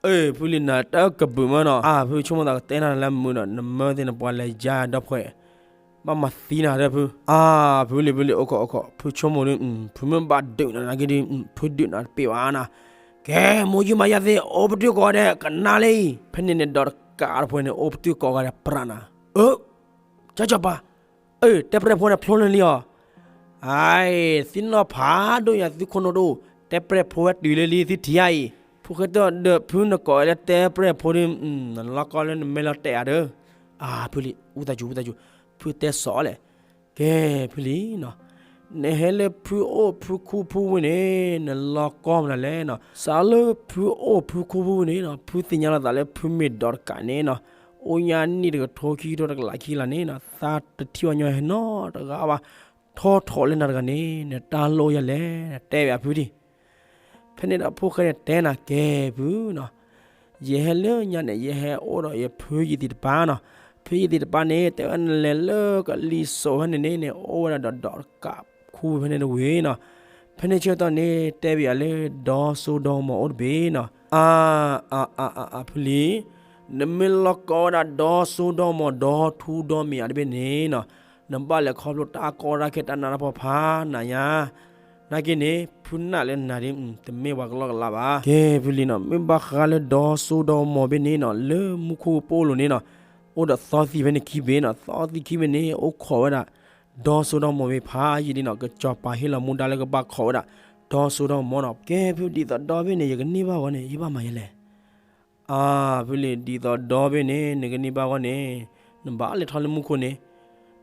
အ့ၣ် ဖုလံၤ နတကဘုးမၢနီၤ, အါ ဖုဆိကမိၣ်သးကတဲနၤလၢမုာ်ဒီး နမၢသ့ၣ်နပှၤလဲၤယါဒီဖှဲး, ဘၣ်မၤသံနၤဒီးဖု, အါ ဖုလံၤ ဖုလံၤ အိၣ်ခိး အိၣ်ခိး ဖုဆိကမိၣ်ဒ် ဖုမ့ၢ်ဘၣ်ဒုးနၤနာ်က့ဒီး ဖုဒုးနၤတပ့ၢ်ဘၣ်နၤ, ကဲ မိၢ်ယံၤမိၢ်ယၤသ့ၣ် အိၣ်ပတုာ်ကိးဂၤဒဲး ကနၣ်လံ. ဖဲန့ၣ်န့ၣ် ဒီးတကးတဖှဲးန့ၣ် အိၣ်ပတုာ်ကိးဂၤဒဲးပြးနၤ, အၢ ကၠီစီၤပၤ, အၢ တဲပရဲၣ်ဖိန့ၣ်ဖျိလၢလံအီၤ, အါ သ့ၣ်နီၣ်ဖးဒိၣ်ညါ သုခိၣ်နူာ်တအိၣ်, တဲပရဲၣ်ဖိဝဲတုၤလၢလံ သုထံၣ်ဧါအံၤ, ဖိၣ်ဃဲတဲဒီးဖုနကိးဝဲလၢတဲပရဲၣ်ဖိဒီး နလီၤကီလၢနမဲာ်လီၤတဲာ်ဧါဒီး, အါ ဖုလံၤ အူသးစူၤ အူသးစူၤ, ဖုတဲစီၤလဲၣ်, ကဲ ဖုလံၤနီၤ, နဟဲလၢဖုအိၣ်ဖုခူဖုဝံၤန့ၣ် နလီၤကီမနုၤလဲၣ်နီၤ, စးလၢဖုအိၣ်ဖုခူဖုဝံၤန့ၣ်နီၤ ဖုသ့ၣ်ညါလီၤသးလၢဖုမ့ၢ်ဒီးတကးန့ၣ်နီၤ, အိၣ်ညါနံၣ်တကထိခံကထိတကလးခံကလးန့ၣ်နီၤ သးတထံၣ်ဘၣ်ညီဟဲနီတဂၤဘၣ်, ထီၣ်ထီၣ်လၢနၤတဂၤန့ၣ် နတၢ်လိၣ်ယၤလဲၣ် တဲဝဲအဖုဒံး. ဖဲန့ၣ်ဒီးဖိၣ်ဃဲန့ၣ်တဲနၤ ကဲဖုနီၤ, ယဟဲလၢညါန့ၣ် ယဟဲအိၣ်ဒီးယဖုယံၤသ့ၣ်တပၤနီၤ, ဖုယံၤသ့ၣ်တပၤန့ၣ် တဲဝဲနလဲၤလၢကလံၤစိးဖဲန့ၣ်န့ၣ်န့ၣ် အိၣ်ဝဲဒၣ်ဒီးဒီးတကးခူဖဲန့ၣ်တဝံၤနီၤ, ဖဲန့ၣ်ဆၢကတီၢ်န့ၣ် တဲဘၣ်ယၤလၢ ဒီစိဒီမီၤအိၣ်တဘ့ၣ်နီၤ, အါ အါ အါ အါ ဖုလံၤ နမ့ၢ်လီၤကီဝဲဒၣ်ဒီစိဒီမီၤဒီထူဒီမံၤအတဘ့ၣ်န့ၣ်နီၤ, နဘၣ်လဲၤခီဖျိတၢ်ကီတၢ်ခဲတၢ်နးတၢ်ဖှီၣ်ဖးနးညါ, နာ်က့န့ၣ် ဖုနာ်လၢနၤဒ် တမ့ၢ်ပှၤကလီကလီဘၣ်. ကဲ ဖုလံၤနီၤ မ့ၢ်ဘၣ်ဃးလၢဒီစိဒီမီၤဘ့ၣ်န့ၣ်နီၤ လၢမူခိၣ်ပအိၣ်လိၤန့ၣ်နီၤ, အိၣ်ဒီးသီသံၣ်ဖဲန့ၣ်ခံဘ့ၣ်နီၤ, သီသံၣ်ခံဘ့ၣ်န့ၣ် အိၣ်ခိးဝဲဒၣ် ဒီစိဒီမီၤဘ့ၣ်ဖးယံာ်လံနီၤ, ကစီၤပၤဟ့ၣ်လီၤမူဒါလၢကဘၣ်ခိးဝဲဒၣ် ဒီစိဒီမီၤနီၤ. ကဲ ဖုဒ်သိးဒီဘ့ၣ်န့ၣ် ယကန့ၢ်ဘၣ်ဂီၢ်န့ၣ် ယဘၣ်မၤယလဲၣ်. အါ ဖုလံၤ ဒ်သိးဒီဘ့ၣ်န့ၣ် နကန့ၢ်ဘၣ်ဂီၢ်န့ၣ် နဘၣ်လဲၤထီၣ်လၢမူခိၣ်န့ၣ်,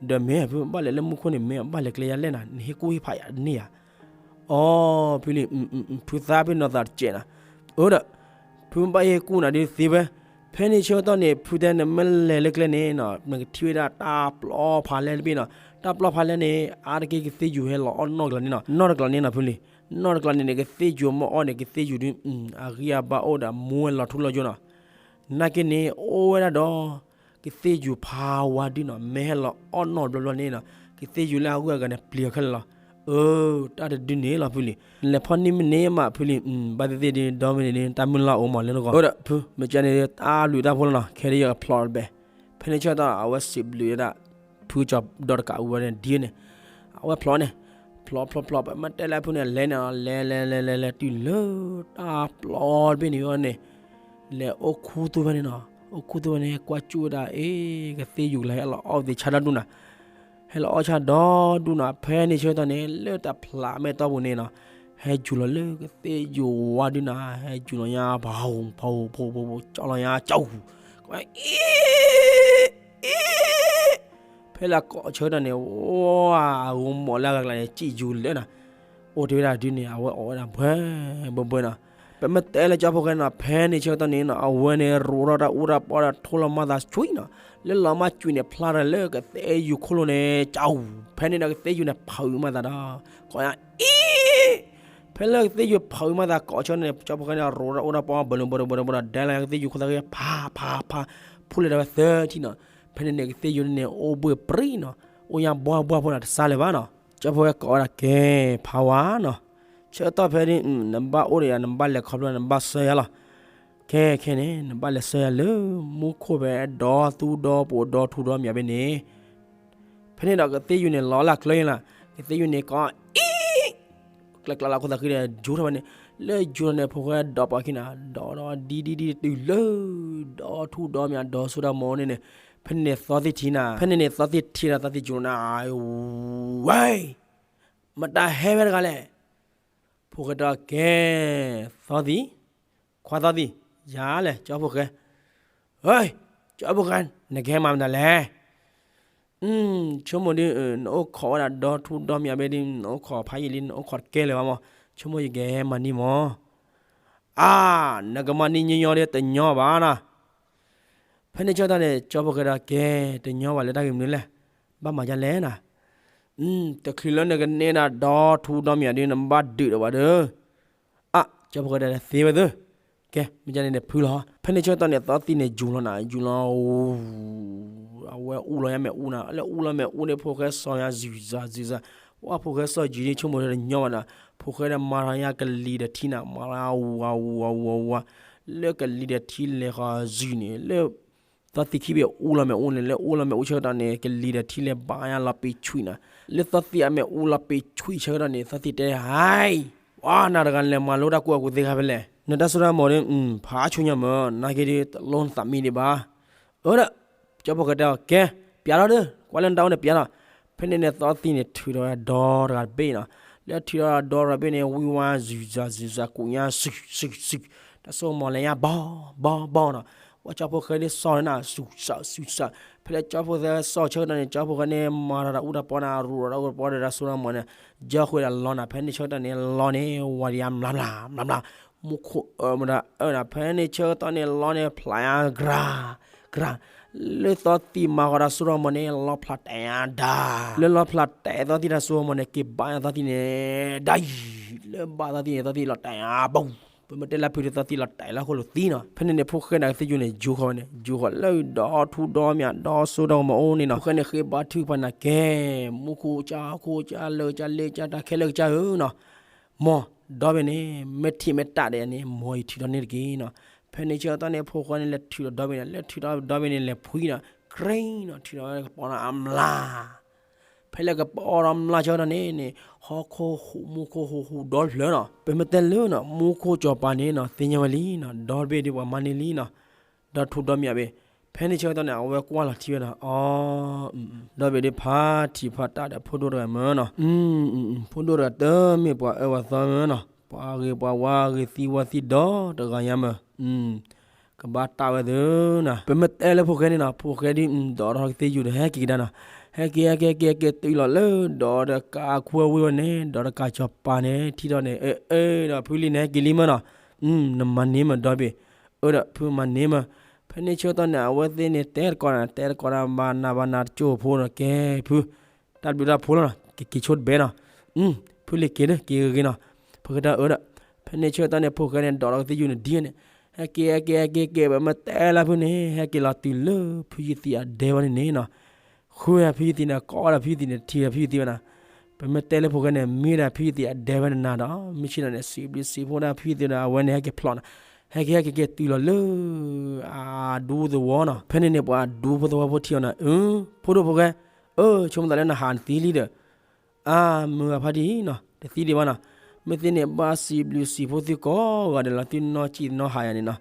ဒီးမ့ၢ်ဖုဘၣ်လဲၤလၢမူခိၣ်န့ၣ် မ့ၢ်ဘၣ်လဲၤကျဲယလဲၣ်နၤ, နဟ့ၣ်ကူၣ်ဟ့ၣ်ဖးယၤတန့ၢ်ဧါ. အီ ဖုလံၤ ဖုသးပ့ၤနီၣ်သးတစဲးနၤ, အၢဒီး ဖုဘၣ်ဟ့ၣ်ကူၣ်နၤဒ်သ့ဝဲ. ဖဲန့ၣ်ဆၢကတီၢ်န့ၣ် ဖုတဲနမ့ၢ်လဲၤလၢကျဲန့ၣ်နီၤ နကထံၣ်ဝဲဒၣ်တၢ်ပျီဖးလဲၢ်တဘ့ၣ်နီၤ, တၢ်ပျီဖးလဲၢ်န့ၣ် အါတက့ၢ်ကသ့ၣ်ယိၤဟဲလီၤအီၣ်နီၢ်တကျီန့ၣ်နီၤ, နီၢ်တကျီန့ၣ်နီၤ ဖုလံၤ, နီၢ်တကျီန့ၣ်န့ၣ် ကသ့ၣ်ယိၤမ့ၢ်အီၣ်န့ၣ် ကသ့ၣ်ယိၤဒု အဂံၢ်အဘါအိၣ်ဒီးမူဝဲလီၤထူလီၤယိာ်နီၤ. နာ်က့န့ၣ် အိၣ်ဝဲဒၣ်ဒီး ကသ့ၣ်ယိၤဖးဝါဒုနီၤ, မ့ၢ်ဟဲလီၤအီၣ်နီၢ်ဘျီဘျီန့ၣ်နီၤ ကသ့ၣ်ယိၤလၢအဂုၤအဂၤန့ၣ် ပျံၤအီၤခဲလၢာ်လီၤ. အၢ တၢ်တဒုန့ၣ်လီၤဖုလံၤ, နလဲၤဖီၣ်န့ၢ်မ့ၢ်န့ၣ်မးဖုလံၤ, ဘၣ်သ့ၣ်သ့ၣ်ဒ်ဒီမ့ၢ်န့ၣ် တၢ်မုၢ်လၢ်အိၣ်မးလၢနဂီၢ်. အၢဒီးဖု မ့ၢ်ကဲန့ၣ် တၢ်ဘျုးတၢ်ဖှိၣ်လီၤနီၤ, ခဲဒ်ယကဖျိးတဘဲ. ဖဲန့ၣ်ဆၢကတီၢ် အဝဲစံးဘျုးဝဲဒၣ် ဖုကၠီၤဒီးတကးဝံၤဝဲန့ၣ်ဒ်န့ၣ်, အဝဲဖျိးန့ၣ်, ဖျိးဖျိးဖျိး ပမ့ၢ်တဲလၢဖုန့ၣ် လဲၤန့ၣ် လဲၤလဲၤလဲၤလဲၤတုၤလၢတၢ်ပျီတဘ့ၣ်န့ၣ်ဝဲန့ၣ်, လဲၤအိၣ်ခူသူၣ်ဖဲန့ၣ်နီၤ, အိၣ်ခူသူၣ်ဖဲန့ၣ် ကွၢ်ကၠူၣ်ဝဲဒၣ် အ့ ကသ့ၣ်ယိၤကလီၤဟဲလီၤအီၣ်သ့ၣ်ဆါတၢ်ဒူၣ်နၤ, ဟဲလီၤအီၣ်ဆါဒီဒူၣ်နၤ. ဖဲန့ၣ်ဆၢကတီၢ်န့ၣ် လၢတၢ်ဖျးမဲာ်တီၢ်ပူၤန့ၣ်နီၤ, ဟဲယူၤလီၤလၢကသ့ၣ်ယိၤဝါဒုနီၤ, ဟဲယူၤလီၤညါ ဖးဟူး ဖးဟူး ဖိးဖိးဖိး ကၠီလီၤညါကၠီဟူး, အ့ အ့ ဖဲလၢကိးဆၢကတီၢ်န့ၣ် ဝါ အဂီၤမီၢ်လၢအဂၤကျါန့ၣ် စံၣ်ယူၤလၢနၤ, အိၣ်တ့ၢ်ဝဲဒၣ်ဒုန့ၣ် အဝဲအိၣ်ဝဲဒၣ်ဘှဲဘှဲဘှဲနီၤ. ပမ့ၢ်တဲလၢကၠီဖိၣ်ဃဲနီၤ ဖဲန့ၣ်ဆၢကတီၢ်န့ၣ်နီၤ အဝဲန့ၣ်ရိးထီၣ်တၢ်အူတၢ်ပီဒီးထိလီၤမၤသးကွံာ်နီၤ, လၢလီၤမၢ်ကွံာ်န့ၣ်ဖျါထီၣ်လၢကသ့ၣ်ယိၤခိၣ်လိၤန့ၣ် ကၠီဟူး, ဖဲန့ၣ်ဒီးကသ့ၣ်ယိၤန့ၣ်ဖုးမၤသးဒီး ကိးညါ အ့ ဖဲလၢကသ့ၣ်ယိၤဖုးမၤသးကိးဆၢန့ၣ် ကၠီဖိၣ်ဃဲန့ၣ် ရိးထီၣ်အူတၢ်ပီ ဘၢလိဘၢလိဘၢလိဘၢဒီး ဒဲလီၤကသ့ၣ်ယိၤခိၣ်သၣ်ဃံ ဖးဖးဖး ဖှိၣ်လဲၤဒီးဝဲသၢထံၣ်နီၤ. ဖဲန့ၣ်န့ၣ် ကသ့ၣ်ယိၤန့ၣ် အိၣ်ဘှ့ၣ်ပြံနီၤ, အိၣ်ညါဘှါဘှါဖိနီၤ တစါလၢၤဘၣ်နီၤ. ကၠီဖိၣ်ဃဲကိးဝဲဒၣ် ကဲ ဖးဝါနီၤ, ဆၢကတီၢ်ဖဲန့ၣ် နဘၣ်အိၣ်ဒီးယၤ နဘၣ်လဲၤခီဖျိ နဘၣ်ဆှၢယၤလီၤ. ခဲခဲန့ၣ် နဘၣ်လဲၤဆှၢယၤလၢမူခိၣ်ဖဲဒီသူဒီပိာ်ဒီထူဒီမံၤဘ့ၣ်န့ၣ် ဖဲန့ၣ်ဒီးကသ့ၣ်ယိၤန့ၣ် လီၤလၢကျဲလီၤ, ကသ့ၣ်ယိၤန့ၣ်ကိး အံၤ ကျဲကျါလၢခိၣ်သၣ်ဃံဒီး ယူၤထီၣ်ဝဲန့ၣ်, လၢယူၤထီၣ်န့ၣ် ဖိၣ်ဃဲဒီးပှၤခံနီၤ, ဒီးဒီးဒ်ဒ်ဒ်တုၤလၢ ဒီထူဒီမံၤ ဒီစိဒီမီၤန့ၣ်န့ၣ်, ဖဲန့ၣ်န့ၣ်သီသ့ၣ်ထံနၤ, ဖဲန့ၣ်န့ၣ်သီသ့ၣ်ထံဒီးသီသ့ၣ်ယူၤနၤ, ဝဲ မတၤဟဲဝဲတဂၤလဲၣ်. ဖိၣ်ဃဲတဲအီၤ ကဲ, သီသံၣ်, ခွါသီသံၣ်, ယၤလဲၣ် ကၠီဖိၣ်ဃဲ, ဟဲ, ကၠီဖိၣ်ဃဲ နကဟဲမၤမနုၤလဲၣ်. ဆိကမိၣ်ဒ် နအိၣ်ခိးဝဲဒၣ်ဒီထူဒီမၠးဘ့ၣ်ဒ် နအိၣ်ခိးဖးယံာ်လံ နအိၣ်ခိးတကဲလၢၤဘၣ်မး, ဆိကမိၣ်ယကဟဲမၤန့ၢ်မး. အါ, နကမၤန့ၢ်ညီညီဒီးတညီဘၣ်နီၤ. ဖဲန့ၣ်ဆၢကတီၢ်န့ၣ် ကၠီဖိၣ်ဃဲဒီး ကဲ, တညီဘၣ်လၢတၢ်ဂ့ၢ်မနုၤလဲၣ်, ဘၣ်မၤဒ်လဲၣ်နီၤ. တချုးလၢနကန့ၢ်ဒၣ်ဒီထူဒီမၠးဒ် နဘၣ်ဒုးဒီးဘၣ်ဒီး အါ, ကၠီဖိၣ်ဃဲဒီးသ့ဝဲသ့, ကဲ မ့ၢ်ဒ်န့ၣ်န့ၣ်ဖုလီၤ. ဖဲန့ၣ်ဆၢကတီၢ်န့ၣ် သီသံၣ်န့ၣ်ယူၤလီၤနၤ, ယူၤလီၤ, အဝဲအူလီၤညါမ့ၣ်အူနၤ, လၢအူလီၤမ့ၣ်အူန့ၣ် ဖိၣ်ဃဲစီၤညါ စူၤစၢ်စူၤစၢ်, ဝဲဖိၣ်ဃဲစီၤယူၤန့ၣ် ဆိကမိၣ်ဒီးတညီဘၣ်နီၤ. ဖိၣ်ဃဲဒီးမၤထီၣ်ညါကလံၤဒီးထံနၤ, မၤထီၣ်ဝးဝးဝးဝးဝး, လၢကလံၤဒီးထံလဲၤဃီၤစူၤန့ၣ် လၢ သီသံၣ်ခံဘ့ၣ်အူလီၤမ့ၣ်အူန့ၣ်, လၢအူလီၤမ့ၣ်အူဆၢကတီၢ်န့ၣ် ကလံၤဒီးထံလဲၤဘၣ်ညါလီၤပ့ၤဆွံးနၤ. လၢသီသံၣ်အမ့ၣ်အူလီၤပ့ၤဆွံးဆၢကတီၢ်န့ၣ် သီသံၣ်တဲ, ဟဲ, ဝါနၤတဂၤလဲၤမၤလိတၢ်ကူၣ်ဘၣ်ကူၣ်သ့ခါဖဲလဲၣ်, နတၢ်စိတၢ်ကမီၤဒီး ဖးဆူညါမး, နာ်က့ဒီးတလိၣ်နသးမံဒံးဘၣ်. အၢဒီး ကၠီဖိၣ်ဃဲတဲအီၤ ကဲ, ပျးထီၣ်ဒီး ကွၢ်လၢနတၢ်အိၣ်န့ၣ်ပျးထီၣ်. ဖဲန့ၣ်န့ၣ် သီသံၣ်န့ၣ်ထုးထီၣ်ဝဲဒီတဂၤတဘ့ၣ်နီၤ. လၢထုးထီၣ်ဒီတဂၤတဘ့ၣ်န့ၣ် ဝံဝါစူၤစၢ်စူၤစၢ် ကူးညါစူၤစူၤစူၤ, တၢ်စိကမီၤလဲၤညါဘီ ဘီဘီနီၤ. ဝဲကၠီဖိၣ်ဃဲန့ၣ်စီၤန့ၣ်နၤ စူၤစၢ်စူၤစၢ်. ဖဲလၢကၠီဖိၣ်ဃဲစီၤဆၢကတီၢ်န့ၣ် ကၠီဖိၣ်ဃဲန့ၣ် မၤထီၣ်တၢ်အူတၢ်ပီနၤ, ရူးထီၣ်တၢ်အူတၢ်ပီဒီးတၢ်စိတၢ်ကမီၤန့ၣ် ယၢဃုာ်ဒီးလီၤနၤ. ဖဲန့ၣ်ဆၢကတီၢ်န့ၣ် လီန့ၣ် ဝၤဒံးယါမျးမျးမျးမျး, မူခိၣ်အၢမတၤအၢနၤ. ဖဲန့ၣ်ဆၢကတီၢ်န့ၣ် လီန့ၣ်ဖျးညါ ကြၤ ကြၤ, လၢသီသံၣ်မၤဃီၤတၢ်စိတၢ်ကမီၤန့ၣ် လီဖျးတဲာ်ညါဒၣ်, လၢလီဖျးတဲာ်သီသံၣ်တၢ်စိတၢ်ကမီၤန့ၣ် က့ၤဘၣ်ညါသီသံၣ်န့ၣ် ဒၣ်ယံၤ, လၢဘၣ်သီသံၣ်န့ၣ် သီသံၣ်လီၤတဲာ်ညါဘီ, ပမ့ၢ်တဲလၢဖုဒီးသီသံၣ်လီၤတဲာ်လၢဟီၣ်ခိၣ်လိၤသံနီၤ. ဖဲန့ၣ်န့ၣ် ဖိၣ်ဃဲန့ၣ်ကသ့ၣ်ယိၤန့ၣ် ယူၤဃီၤဝဲန့ၣ် ယူၤဃီၤလၢဒီထူဒီမၠး ဒီစိဒီကမီၤအိၣ်န့ၣ်နီၤ. ဖိၣ်ဃဲန့ၣ်ဃ့ဘါထုကဖၣ်နၤ ကဲ, မူခိၣ်ကစၢ် ဟီၣ်ခိၣ်ကစၢ် လၢကစၢ် လ့ကစၢ် တၢ်ခဲလၢာ်ကစၢ်ဧၢနီၤ, မ်ဒီဘ့ၣ်န့ၣ် မ့ၢ်ထံၣ်မ့ၢ်တၢ်ဒဲးန့ၣ် မ်ယထုးထီၣ်န့ၢ်တက့ၢ်နီၤ. ဖဲန့ၣ်ဆၢကတီၢ်န့ၣ် ဖိၣ်ဃဲန့ၣ်လဲၤထုးထီၣ်ဒီဘ့ၣ်န့ၣ်, လဲၤထုးထီၣ်ဒီဘ့ၣ်န့ၣ် လဲၤဖှံနီၤ, ကြ့နီၤ, ထုးထီၣ်ဝဲကပီၤနီၤ အမျး ဖဲလၢကပီၤဒီမျးဆၢကတီၢ်န့ၣ်န့ၣ် ဟီၣ်ခိၣ်ဟူး မူခိၣ်ဟူးဟူးဒီဖျၢၣ်နီၤ. ပမ့ၢ်တဲလၢနီၤ မူခိၣ်စီၤပၤန့ၣ်နီၤ သ့ၣ်ညါဝဲလံနီၤ, ဒီဘ့ၣ်ဒ်ပှၤမၤန့ၢ်လံနီၤ, ဒီထူဒီမၠးဘ့ၣ်. ဖဲန့ၣ်ဆၢကတီၢ်န့ၣ် အဝဲကွၢ်လီၤထံဝဲဒီး အီ, ဒီဘ့ၣ်ဒ်ဖးထံးဖးတၢ်ဒီးဖိဒိၣ်တဂၤမၢနီၤ, ဖိဒိၣ်တဂၤတမ့ၢ်ပှၤအၢပှၤသီမၢနီၤ, ပှၤဂ့ၤပှၤဝါဂ့ၤသံဝါသံဒီတဂၤညါမၢ ကဘၣ်တၢ်ဝဲသ့နီၤ. ပမ့ၢ်တဲလၢဖိၣ်ဃဲန့ၣ်နီၤ, ဖိၣ်ဃဲဒ် ဒီးထီၣ်ကသ့ၣ်ယိၤဒီး ဟဲက့ၤကဒါနီၤ, ဟဲက့ၤ ဟဲက့ၤ ဟဲက့ၤ ဟဲက့ၤတုၤလီၤလၢ ဒီးတကးခွဲဝ့ၢ်ဝဲန့ၣ်, ဒီးတကးစီၤပၤန့ၣ် ထံၣ်ထီၣ်န့ၣ်, အၢ အၢ ဒီးဖုလံန့ၣ် ဟဲက့ၤလံမၢနီၤ, နမၤန့ၢ်မၢဒီဘ့ၣ်, အၢ ဒီးဖုမၤန့ၢ်မၢ. ဖဲန့ၣ်ဆၢကတီၢ်န့ၣ် အဝဲသ့ၣ်န့ၣ် တဲတကိးနၤ တဲတကိးနၤ ဘၣ်နၤဘၣ်နၤတကၠိဖိနီၤ, ကဲဖု တၢ်ဘျုးတၢ်ဖှိၣ်လီၤနီၤ, ကက့ၤဆိတဘဲနီၤ, ဖုလံက့ၤဒီး က့ၤဂ့ၤဂ့ၤနီၤ. ဖိၣ်ဃဲတၢ်အၢဒီး, ဖဲန့ၣ်ဆၢကတီၢ်န့ၣ် ဖိၣ်ဃဲန့ၣ် ဒီးထီၣ်ကသ့ၣ်ယိၤန့ၣ်ဒ်န့ၣ်, ဟဲက့ၤ ဟဲက့ၤ ဟဲက့ၤ က့ၤ ပမ့ၢ်တဲလၢဖုန့ၣ် ဟဲက့ၤလီၤတုၤလၢဖုယသံးအဒဲဝဲန့ၣ်န့ၣ်နီၤ, ဃုဝဲ ဖုယသံးန့ၣ် ကိးဝဲဒၣ်ဖုယသံးန့ၣ် ထံၣ်ဒီးဖုယသံးဝဲနီၤ. ပမ့ၢ်တဲလၢဖိၣ်ဃဲန့ၣ် မံဒၣ်ဖုယသံးအဒဲဝဲန့ၣ်နၤဒီး မုၢ်ဆ့ၣ်ထီၣ်န့ၣ် စံးဘျုးစံးဖှိၣ်ဒၣ်ဖုယသံးဒီး အဝဲန့ၣ် ဟဲက့ၤဖျိးနီၤ, ဟဲက့ၤ ဟဲက့ၤ က့ၤတုၤလီၤလၢ အဒူသဝီနီၤ. ဖဲန့ၣ်န့ၣ် ပှၤဒူဖိသဝီဖိထံၣ်အီၤနီၤ, အၢ ဖိဒိၣ်ဖိၣ်ဃဲ, အၢ ဆိကမိၣ်သးလၢနဟးနသံလံဒီး အါ မုၢ်ဂၤဖါတံၢ်နီၤ, တသံဒံးဘၣ်နီၤ, မ့ၢ်သ့န့ၣ် ဘၣ်စံးဘျုးစံးဖှိၣ်သုကိးဂၤဒဲးလီၤ, သုနီၢ်ကံၣ်နီၢ်ဟးယၤန့ၣ်နီၤ,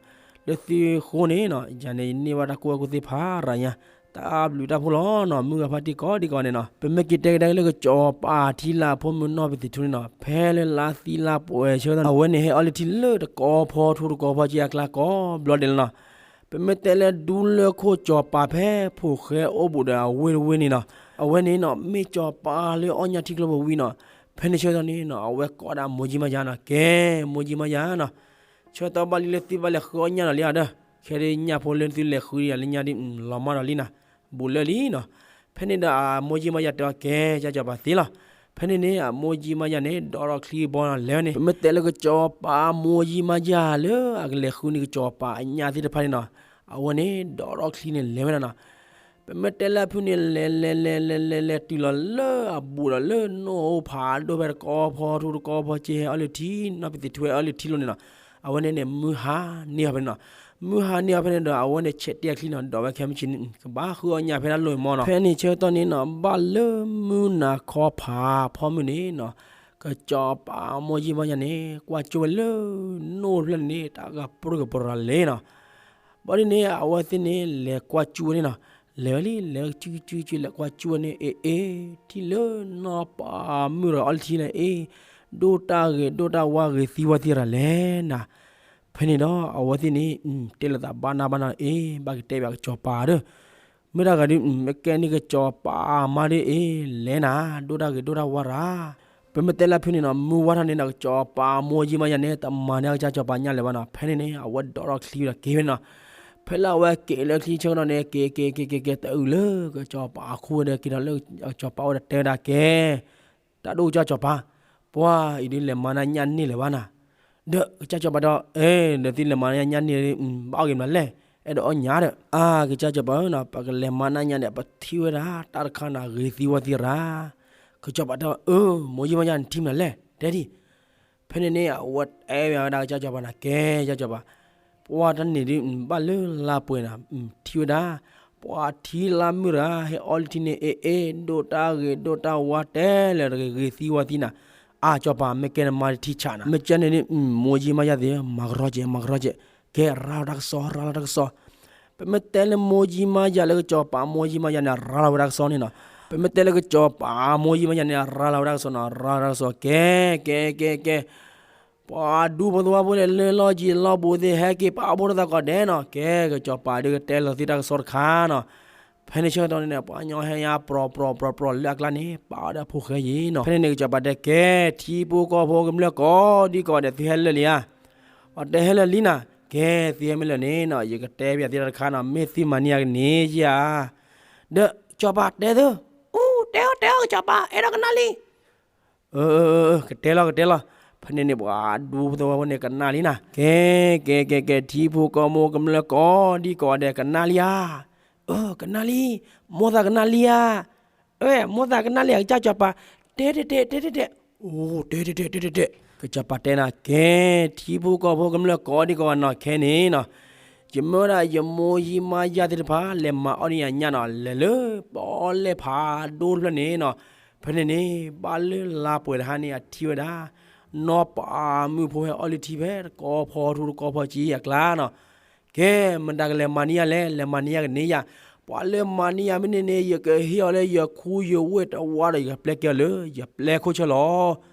လၢသုဃိန့ၣ်နီၤ, ယၤန့ၣ် ယန့ၢ်ဘၣ်တၢ်ကူၣ်ဘၣ်ကူၣ်သ့ဖးရၤညါ, တၢ်ဘျုးတၢ်ဖှိၣ်လီၤနီၤ, မုၢ်ဂၤဖါတံၢ်ကိးဒံကိးန့ၣ်နီၤ. ပမ့ၢ်က့ၤတဲကဒါက့ၤလၢကစီၤပၤထံလၢအဖိမုၣ်နီၢ်ပသံးထူန့ၣ်နီၤ, ဖဲလၢလါသံလါပှဲၤဆၢကတီၢ် အဝဲန့ၣ်ဟဲအီလုၢ်ထံလၢတကီဖီထူတကီဖီက့အကျါကိးဘျီဒဲးလီၤနီၤ. ပမ့ၢ်တဲလၢဒူလၢခိၣ်စီၤပၤဖဲဖိၣ်ဃဲအိၣ်ဘူးဒီးအဝ့ၢ်တဝ့ၢ်န့ၣ်နီၤ, အဝဲန့ၣ်နီၤ မ့ၢ်စီၤပၤလၢအီၣ်ညၣ်ထံကျိပူၤဝံၤနီၤ, ဖဲန့ၣ်ဆၢကတီၢ်န့ၣ်နီၤ အဝဲကိးဒၣ်မိၢ်ယံမါယၤနီၤ, ကဲ မိၢ်ယံမါယၤနီၤ, ဆၢကတီၢ်ဘၣ်လံလၢသုဘၣ်လဲၤဃုအီၣ်ညၣ်ဒီးလံဧါဒီး, ခဲဒုးညၣ်ဖိလၢသုလဲၤဃုယၤလၢညါဒ် လီၤမၢ်ဒီးလံနီၤ, ဘူးလၢလံနီၤ. ဖဲန့ၣ်ဒီးအမိၢ်ယံမါယၤတဲအီၤ ကဲ ကၠီစီၤပၤသ့လီၤ. ဖဲန့ၣ်န့ၣ် အမိၢ်ယံမါယၤန့ၣ် ဒိးထီၣ်ချံကဘီနီၤ လဲၤဝဲန့ၣ်, ပမ့ၢ်တဲလၢကစီၤပၤမိၢ်ယံမါယၤလၢအကလဲၤဃုန့ၢ်ကစီၤပၤအညၣ်သ့ၣ်တဖၣ်န့ၣ်နီၤ, အဝဲန့ၣ် ဒိးထီၣ်ချံန့ၣ်လဲၤဝဲဒၣ်နီၤ. ပမ့ၢ်တဲလၢအဖုန့ၣ် လဲၤလဲၤလဲၤလဲၤလဲၤလဲၤတုၤလီၤလၢအဘူးဒီးလၢနီၢ်အိၣ်ဖးဒိၣ်ဖဲတကီဖီထူတကီဖီက့ ဟဲအီလုၢ်ထံ နီၢ်ပသံးထူဟဲအီလုၢ်ထံလီၤန့ၣ်နီၤ, အဝဲန့ၣ်န့ၣ် မုၢ်ဟါန့ၢ်အီၤဖဲန့ၣ်နီၤ. မုၢ်ဟါန့ၢ်အီၤဖဲန့ၣ်ဒီး အဝဲန့ၣ်ဆဲးတဲာ်ချံနီၤ, ဒိးဝဲခဲမုၢ်ဆ့ၣ်န့ၣ် ကဘၣ်ဃုအီၣ်ညၣ်ဖဲဒၣ်လိၣ်မီနီၤ. ဖဲန့ၣ်ဆၢကတီၢ်န့ၣ်နီၤ ဘၣ်လၢမုၢ်နၤခီဖးဖီမုၢ်န့ၣ်နီၤ, ကစီၤပၤမိၢ်ယံမါယၤန့ၣ် ကွၢ်ကၠိဝဲလၢ နိၣ်ဖျၢၣ်န့ၣ် တၢ်ကပြုၢ်ကပြီၤရၤလဲၣ်နီၤ. ဘၣ်ဒ်န့ၣ် အဝဲသ့ၣ်န့ၣ် လဲၤကွၢ်ကၠိဝဲန့ၣ်နီၤ, လဲၤဝဲလံ လဲၤကၠူကၠူကၠူ လဲၤကွၢ်ကၠိဝဲန့ၣ် အ့ အ့ ထံၣ်လၢနီၢ်ပၤမုၣ်ဒီးအီလုၢ်ထံလၢအ့ ဒိၣ်တၢ်ဂ့ၤဒိၣ်တၢ်ဝါဂ့ၤသံဝဲသံရၤလဲၣ်နၤ. ဖဲန့ၣ်ဒီးအဝဲသ့ၣ်န့ၣ် တဲလိာ်သးဘၣ်နၢ်ဘၣ်နၢ် အ့ ဘၣ်ကတဲဘၣ်ကစီၤပၤဒီး မ့ၢ်တၢ်ဂၤဒုး မ့ၢ်ကဲန့ၣ်ကစီၤပၤမါဒုးအ့ လဲၤနၤ ဒိၣ်တၢ်ဂ့ၤဒိၣ်တၢ်ဝါရၤ. ပမ့ၢ်တဲလၢဖုန့ၣ်နီၤ မုၢ်ဝါထီၣ်န့ၣ်ဒီး ကစီၤပၤမိၢ်ယံမါယၤန့ၣ် တမၤန့ၢ်ကစၢ်စီၤပၤညၣ်လၢၤဘၣ်နီၤ. ဖဲန့ၣ်န့ၣ် အဝဲဒိးထီၣ်ချံဝဲဒီးက့ၤဝဲနီၤ. ဖဲလၢအဝဲက့ၤလၢချံဆၢကတီၢ်န့ၣ် က့ၤက့ၤက့ၤက့ၤက့ၤ တအုၣ်လၢကစီၤပၤအခိၣ်ဝဲဒီး က့ၤဒီးလၢကစီၤပၤအိၣ်ဒီးတဲဝဲဒၣ်ကဲ တၢ်ဒိၣ်ကစၢ်စီၤပၤ, ပှၤအံၤဒုးလဲၤမၤနၢ်ညၣ်န့ၢ်လၢၤဘၣ်နၤ. ဒီးကစၢ်စီၤပၤဒီး အဲ ဒီးသုလဲၤမၤနၢ်ညၣ်န့ၢ် ဘၣ်အီၣ်ဂ့ၤမနုၤလဲၣ်, အဲၣ်ဒိးအီၣ်ညၣ်ဒီး အါ ကစၢ်စီၤပၤဧၢနီၤ ပကလဲၤမၤနၢ်ညၣ်ဒီး ပထံၣ်ဝဲဒၣ်တၢ်တခါနၤ ဂ့ၤသံဝါသံရၤ. ကစီၤပၤတဲ အၢ မိၢ်ယံမါယၤ နထံၣ်မနုၤလဲၣ် တဲဒံၣ်. ဖဲန့ၣ်န့ၣ် အဝဲတဲဝဲဒၣ်ကစၢ်စီၤပၤနၤ ကဲ ကစၢ်စီၤပၤ, ပှၤတၢ်န့ၣ်ဒုး ဘၣ်လၢလါပှဲၤနၤ ထံၣ်ဝဲဒၣ် ပှၤထံလါမုၢ်ရၤ ဟဲအီၣ်လၢထံန့ၣ် အ့ အ့ ဒိၣ်တၢ်ဂ့ၤဒိၣ်တၢ်ဝါတဲလဲၣ်တဂ့ၤ ဂ့ၤသံဝါသံနၤ. အါ စီၤပၤ မ့ၢ်ကဲနမါဒုးထံဆးနၤ မ့ၢ်ကဲန့ၣ်ဒုး မိၢ်ယံမါယၤသ့ၣ် မၤကရီကဲ မၤကရီကဲ, ကဲ ရၤလီၤတၢ်ကစီၣ် ရၤလီၤတၢ်ကစီၣ်. ပမ့ၢ်တဲလၢမိၢ်ယံမါယၤလၢကစီၤပၤ မိၢ်ယံမါယၤန့ၣ် ရၤလီၤဝဲဒၣ်ကစီၣ်န့ၣ်နီၤ. ပမ့ၢ်တဲလၢကစီၤပၤ မိၢ်ယံမါယၤန့ၣ် ရၤလီၤဝဲဒၣ်ကစီၣ်နီၤ ရၤလီၤတၢ်ကစီၣ် ကဲ ကဲ ကဲ ကဲ ပှၤဒူဖိသဝီဖိန့ၣ် လၢလီၢ်ယံၤလီၢ်ဘူးသ့ၣ် ဟဲက့ၤပာ်အိၣ်ဖှိၣ်ထီၣ်သးကီးဒဲးနီၤ. ကဲ ကစီၤပၤဒုးကတဲလီၤသုတၢ်ကစီၣ်တခါနီၤ. ဖဲန့ၣ်ဆၢကတီၢ်န့ၣ် ပှၤညီဟဲညါပြီပြီပြီပြီလၢအကျါန့ၣ် ပာ်အီၤဒီးဖိၣ်ဃဲယံၤနီၤ. ဖဲန့ၣ်န့ၣ် ကစီၤပၤတဲကဲ ထံဖိကီၢ်ဖိကမျၢၢ်ကိးဒံကိးဂၤဒဲး သုဟဲလၢာ်လံဧါ. အတဲဟဲလၢာ်လံနၤ. ကဲ သုဟဲမ့ၢ်လၢာ်န့ၣ်နီၤ ယကတဲပျးသုတၢ်တခါနီၤ မ့ၢ်သုမၤန့ၢ်ယၤကန့ၣ်ဧါ. ဒီးကစီၤပၤတဲသု, အူ တဲအီၤတဲအီၤ ကစီၤပၤ အဲၣ်ဒိးကနၣ်လံ အၢ ကတဲလီၤ ကတဲလီၤ. ဖဲန့ၣ်န့ၣ် ပှၤဒူဖိသဝီဖိန့ၣ် ကနၣ်လံနၤ. ကဲ ကဲ ကဲ ကဲ ထံဖိကီၢ်ဖိကမျၢၢ်ကိးဒံကိးဂၤဒဲး ကနၣ်လံဧါ. အၢ ကနၣ်လံ. မိၣ်သးကနၣ်လံဧါ. အၢ မိၣ်သးကနၣ်လံဧါ ကစၢ်စီၤပၤ. တဲတဲတဲ တဲတဲတဲ. အိ တဲတဲတဲ တဲတဲတဲ. ကစၢ်စီၤပၤတဲနၤ ကဲ ထံဖိကီၢ်ဖိကမျၢၢ်ကိးဒံကိးဂၤနီၤ ခဲန့ၣ်နီၤ ယမၢဝဲဒၣ်ယမိၢ်ယံမါယၤသ့ၣ်တဖၣ် လဲၤမၤအီၣ်န့ၢ်ယၤညၣ်နီၤ လဲၤလၢပီၣ်လဲၣ်ဖးဒိၣ်တဖျၢၣ်န့ၣ်နီၤ. ဖဲန့ၣ်န့ၣ် ဘၣ်လၢလါပှဲၤတဟါန့ၣ် အထံၣ်ဝဲဒၣ် နီၢ်ပၤမုၣ်ဖိဟဲအီၣ်လၢထံဖဲ တကီၢ်ဖီထူတကီၢ်ဖီကံအကျါနီၤ. ကဲ မတၤကလဲၤမၤန့ၢ်ယၤလဲၣ်, လဲၤမၤန့ၢ်ယၤကန့ၢ်ယၤ. ပှၤလၢမၤန့ၢ်ယၤမ့ၢ်န့ၣ်န့ၣ် ယကဟ့ၣ်အီၤလၢယခူယဝ့ၢ်တဝါဒီး ယကပျဲက့ၤအီၤလၢယပျဲခိၣ်ဆၢလီၤ.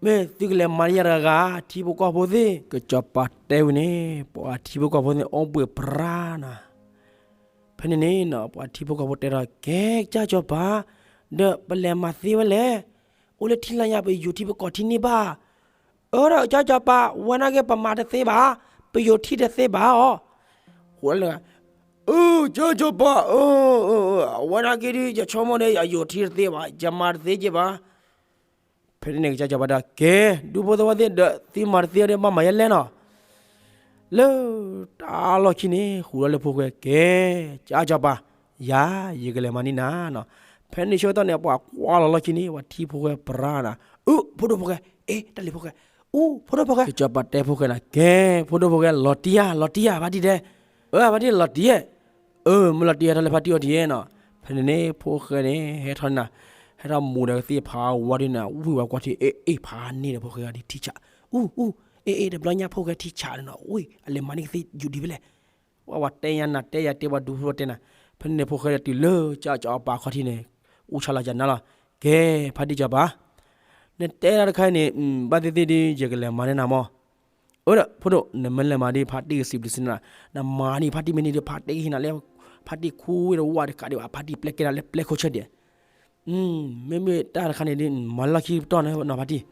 မ့ၢ်သုကလဲၤမၤန့ၢ်ယၤတဂၤဂၤ ထံဖိကီၢ်ဖိသ့ၣ်. ကစီၤပၤတဲဝဲန့ၣ် ပှၤထံဖိကီၢ်ဖိသ့ၣ် အိၣ်ဘှံးပြါနၤ. ဖဲန့ၣ်န့ၣ်နီၤ ပှၤထံဖိကီၢ်ဖိတဲထီၣ် ကဲ ကစၢ်စီၤပၤ, ဒီးပလဲၤမၤသ့ဝဲလဲၣ်. အိၣ်လၢထံလၢညါ ပယိၤထံပကိးထံန့ၢ်ဘၣ်. အၢ ဒီးကစၢ်စီၤပၤ ဝဲနာ်က့ ပမၤတသ့ဘၣ်, ပယိၤထံတသ့ဘၣ်အီၤ. ဃိလၢ အၢ ကစၢ်စီၤပၤ အၢ ဝဲနာ်က့ဒုး ယဆိကမိၣ်န့ၣ် ယယိၤထံတသ့ဘၣ်, ယမၤတသ့က့ဘၣ်. ဖဲန့ၣ်န့ၣ် ကစၢ်စီၤပၤဒီး ကဲ ဒူဖိသဝီသ့ၣ်ဒီး သုမၤတသ့ဒီး ဘၣ်မၤယဲလဲၣ်နီၤ. လၢတၢ်လီၢ်ခံန့ၣ် ဃုာ်ဒီးလၢဖိၣ်ဃဲ ကဲ ကစၢ်စီၤပၤ, ယၤ ယကလဲၤမၤန့ၢ်နၤနီၤ. ဖဲန့ၣ်ဆၢကတီၢ်န့ၣ် ပှၤကွၢ်လီၤလီၢ်ခံန့ၣ် ပှၤထံဖိၣ်ဃဲပြါနၤ. အု ဖိဒိၣ်ဖိၣ်ဃဲ, အ့ တၢ်လံၤဖိၣ်ဃဲ, အူ ဖိဒိၣ်ဖိၣ်ဃဲ. ကစီၤပၤတဲဖိၣ်ဃဲနၤ ကဲ ဖိဒိၣ်ဖိၣ်ဃဲ လီၤတံၢ်ဧါ လီၤတံၢ်ဧါ ဖါတံၢ်တဲ. အၢ ဖါတံၢ်လီၤတံၢ်ဧါ. အၢ မ့ၢ်လီၤတံၢ်ဧါ ထီၣ်လၢဖါတံၢ်အီၤတံၢ်ဧါနီၤ. ဖဲန့ၣ်န့ၣ် ဖိၣ်ဃဲန့ၣ် ဟဲထီၣ်န့ၣ်နၤ, ဟဲထီၣ်မူဒီးကသ့ၣ်ဖးဝါဒ်န့ၣ် ဝံၢ်ဝဲကွၢ်ထံ အ့ အ့ ဖးန့ၢ်ဒီးဖိၣ်ဃဲအီၤဒ်ထံဆး, အူ အူ အ့ အ့ တဘျီညါဖိၣ်ဃဲထံဆးန့ၣ်နီၤ ဝံၢ် အလဲၤမၤန့ၢ်ကသ့ၣ်ယူၤဒံးဖဲလဲၣ်. ပှၤတဲယၤနၤ တဲယၤတဲ ပှၤဒူဖိတဲနၤ. ဖဲန့ၣ်န့ၣ် ဖိၣ်ဃဲဒီးတုၤလၢကစၢ်စီၤပၤခီၣ်ထံးန့ၣ် အူဆါလီၤကနၤလီၤ. ကဲ ဖါတံၢ်စီၤပၤ, နတဲတၢ်တခါအံၤန့ၣ် ဘၣ်သ့ၣ်သ့ၣ်ဒုး ယကလဲၤမၤန့ၢ်နၤမီၢ်. အၢ ဒီး ဖိဒိၣ် နမ့ၢ်လဲၤမၤဒ် ဖါတံၢ်ကစံးဘျုးစံးနၤ, နမၤန့ၢ်ဖါတံၢ်မ့ၢ်န့ၢ်ဒုး ဖါတံၢ်ကဟ့ၣ်နၤလၢ ဖါတံၢ်ခူဝ့ၢ်တဝၢ်တကးဒံးဘၣ် ဖါတံၢ်ပျဲကဲနၤလၢပျဲခိၣ်ဆၢဒဲး. မ့မ့ၢ်တၢ်တခါန့ၣ်ဒုး မၤလီၢ်ခံပတီၢ်န့ၣ်နီၤဖါတံၢ်.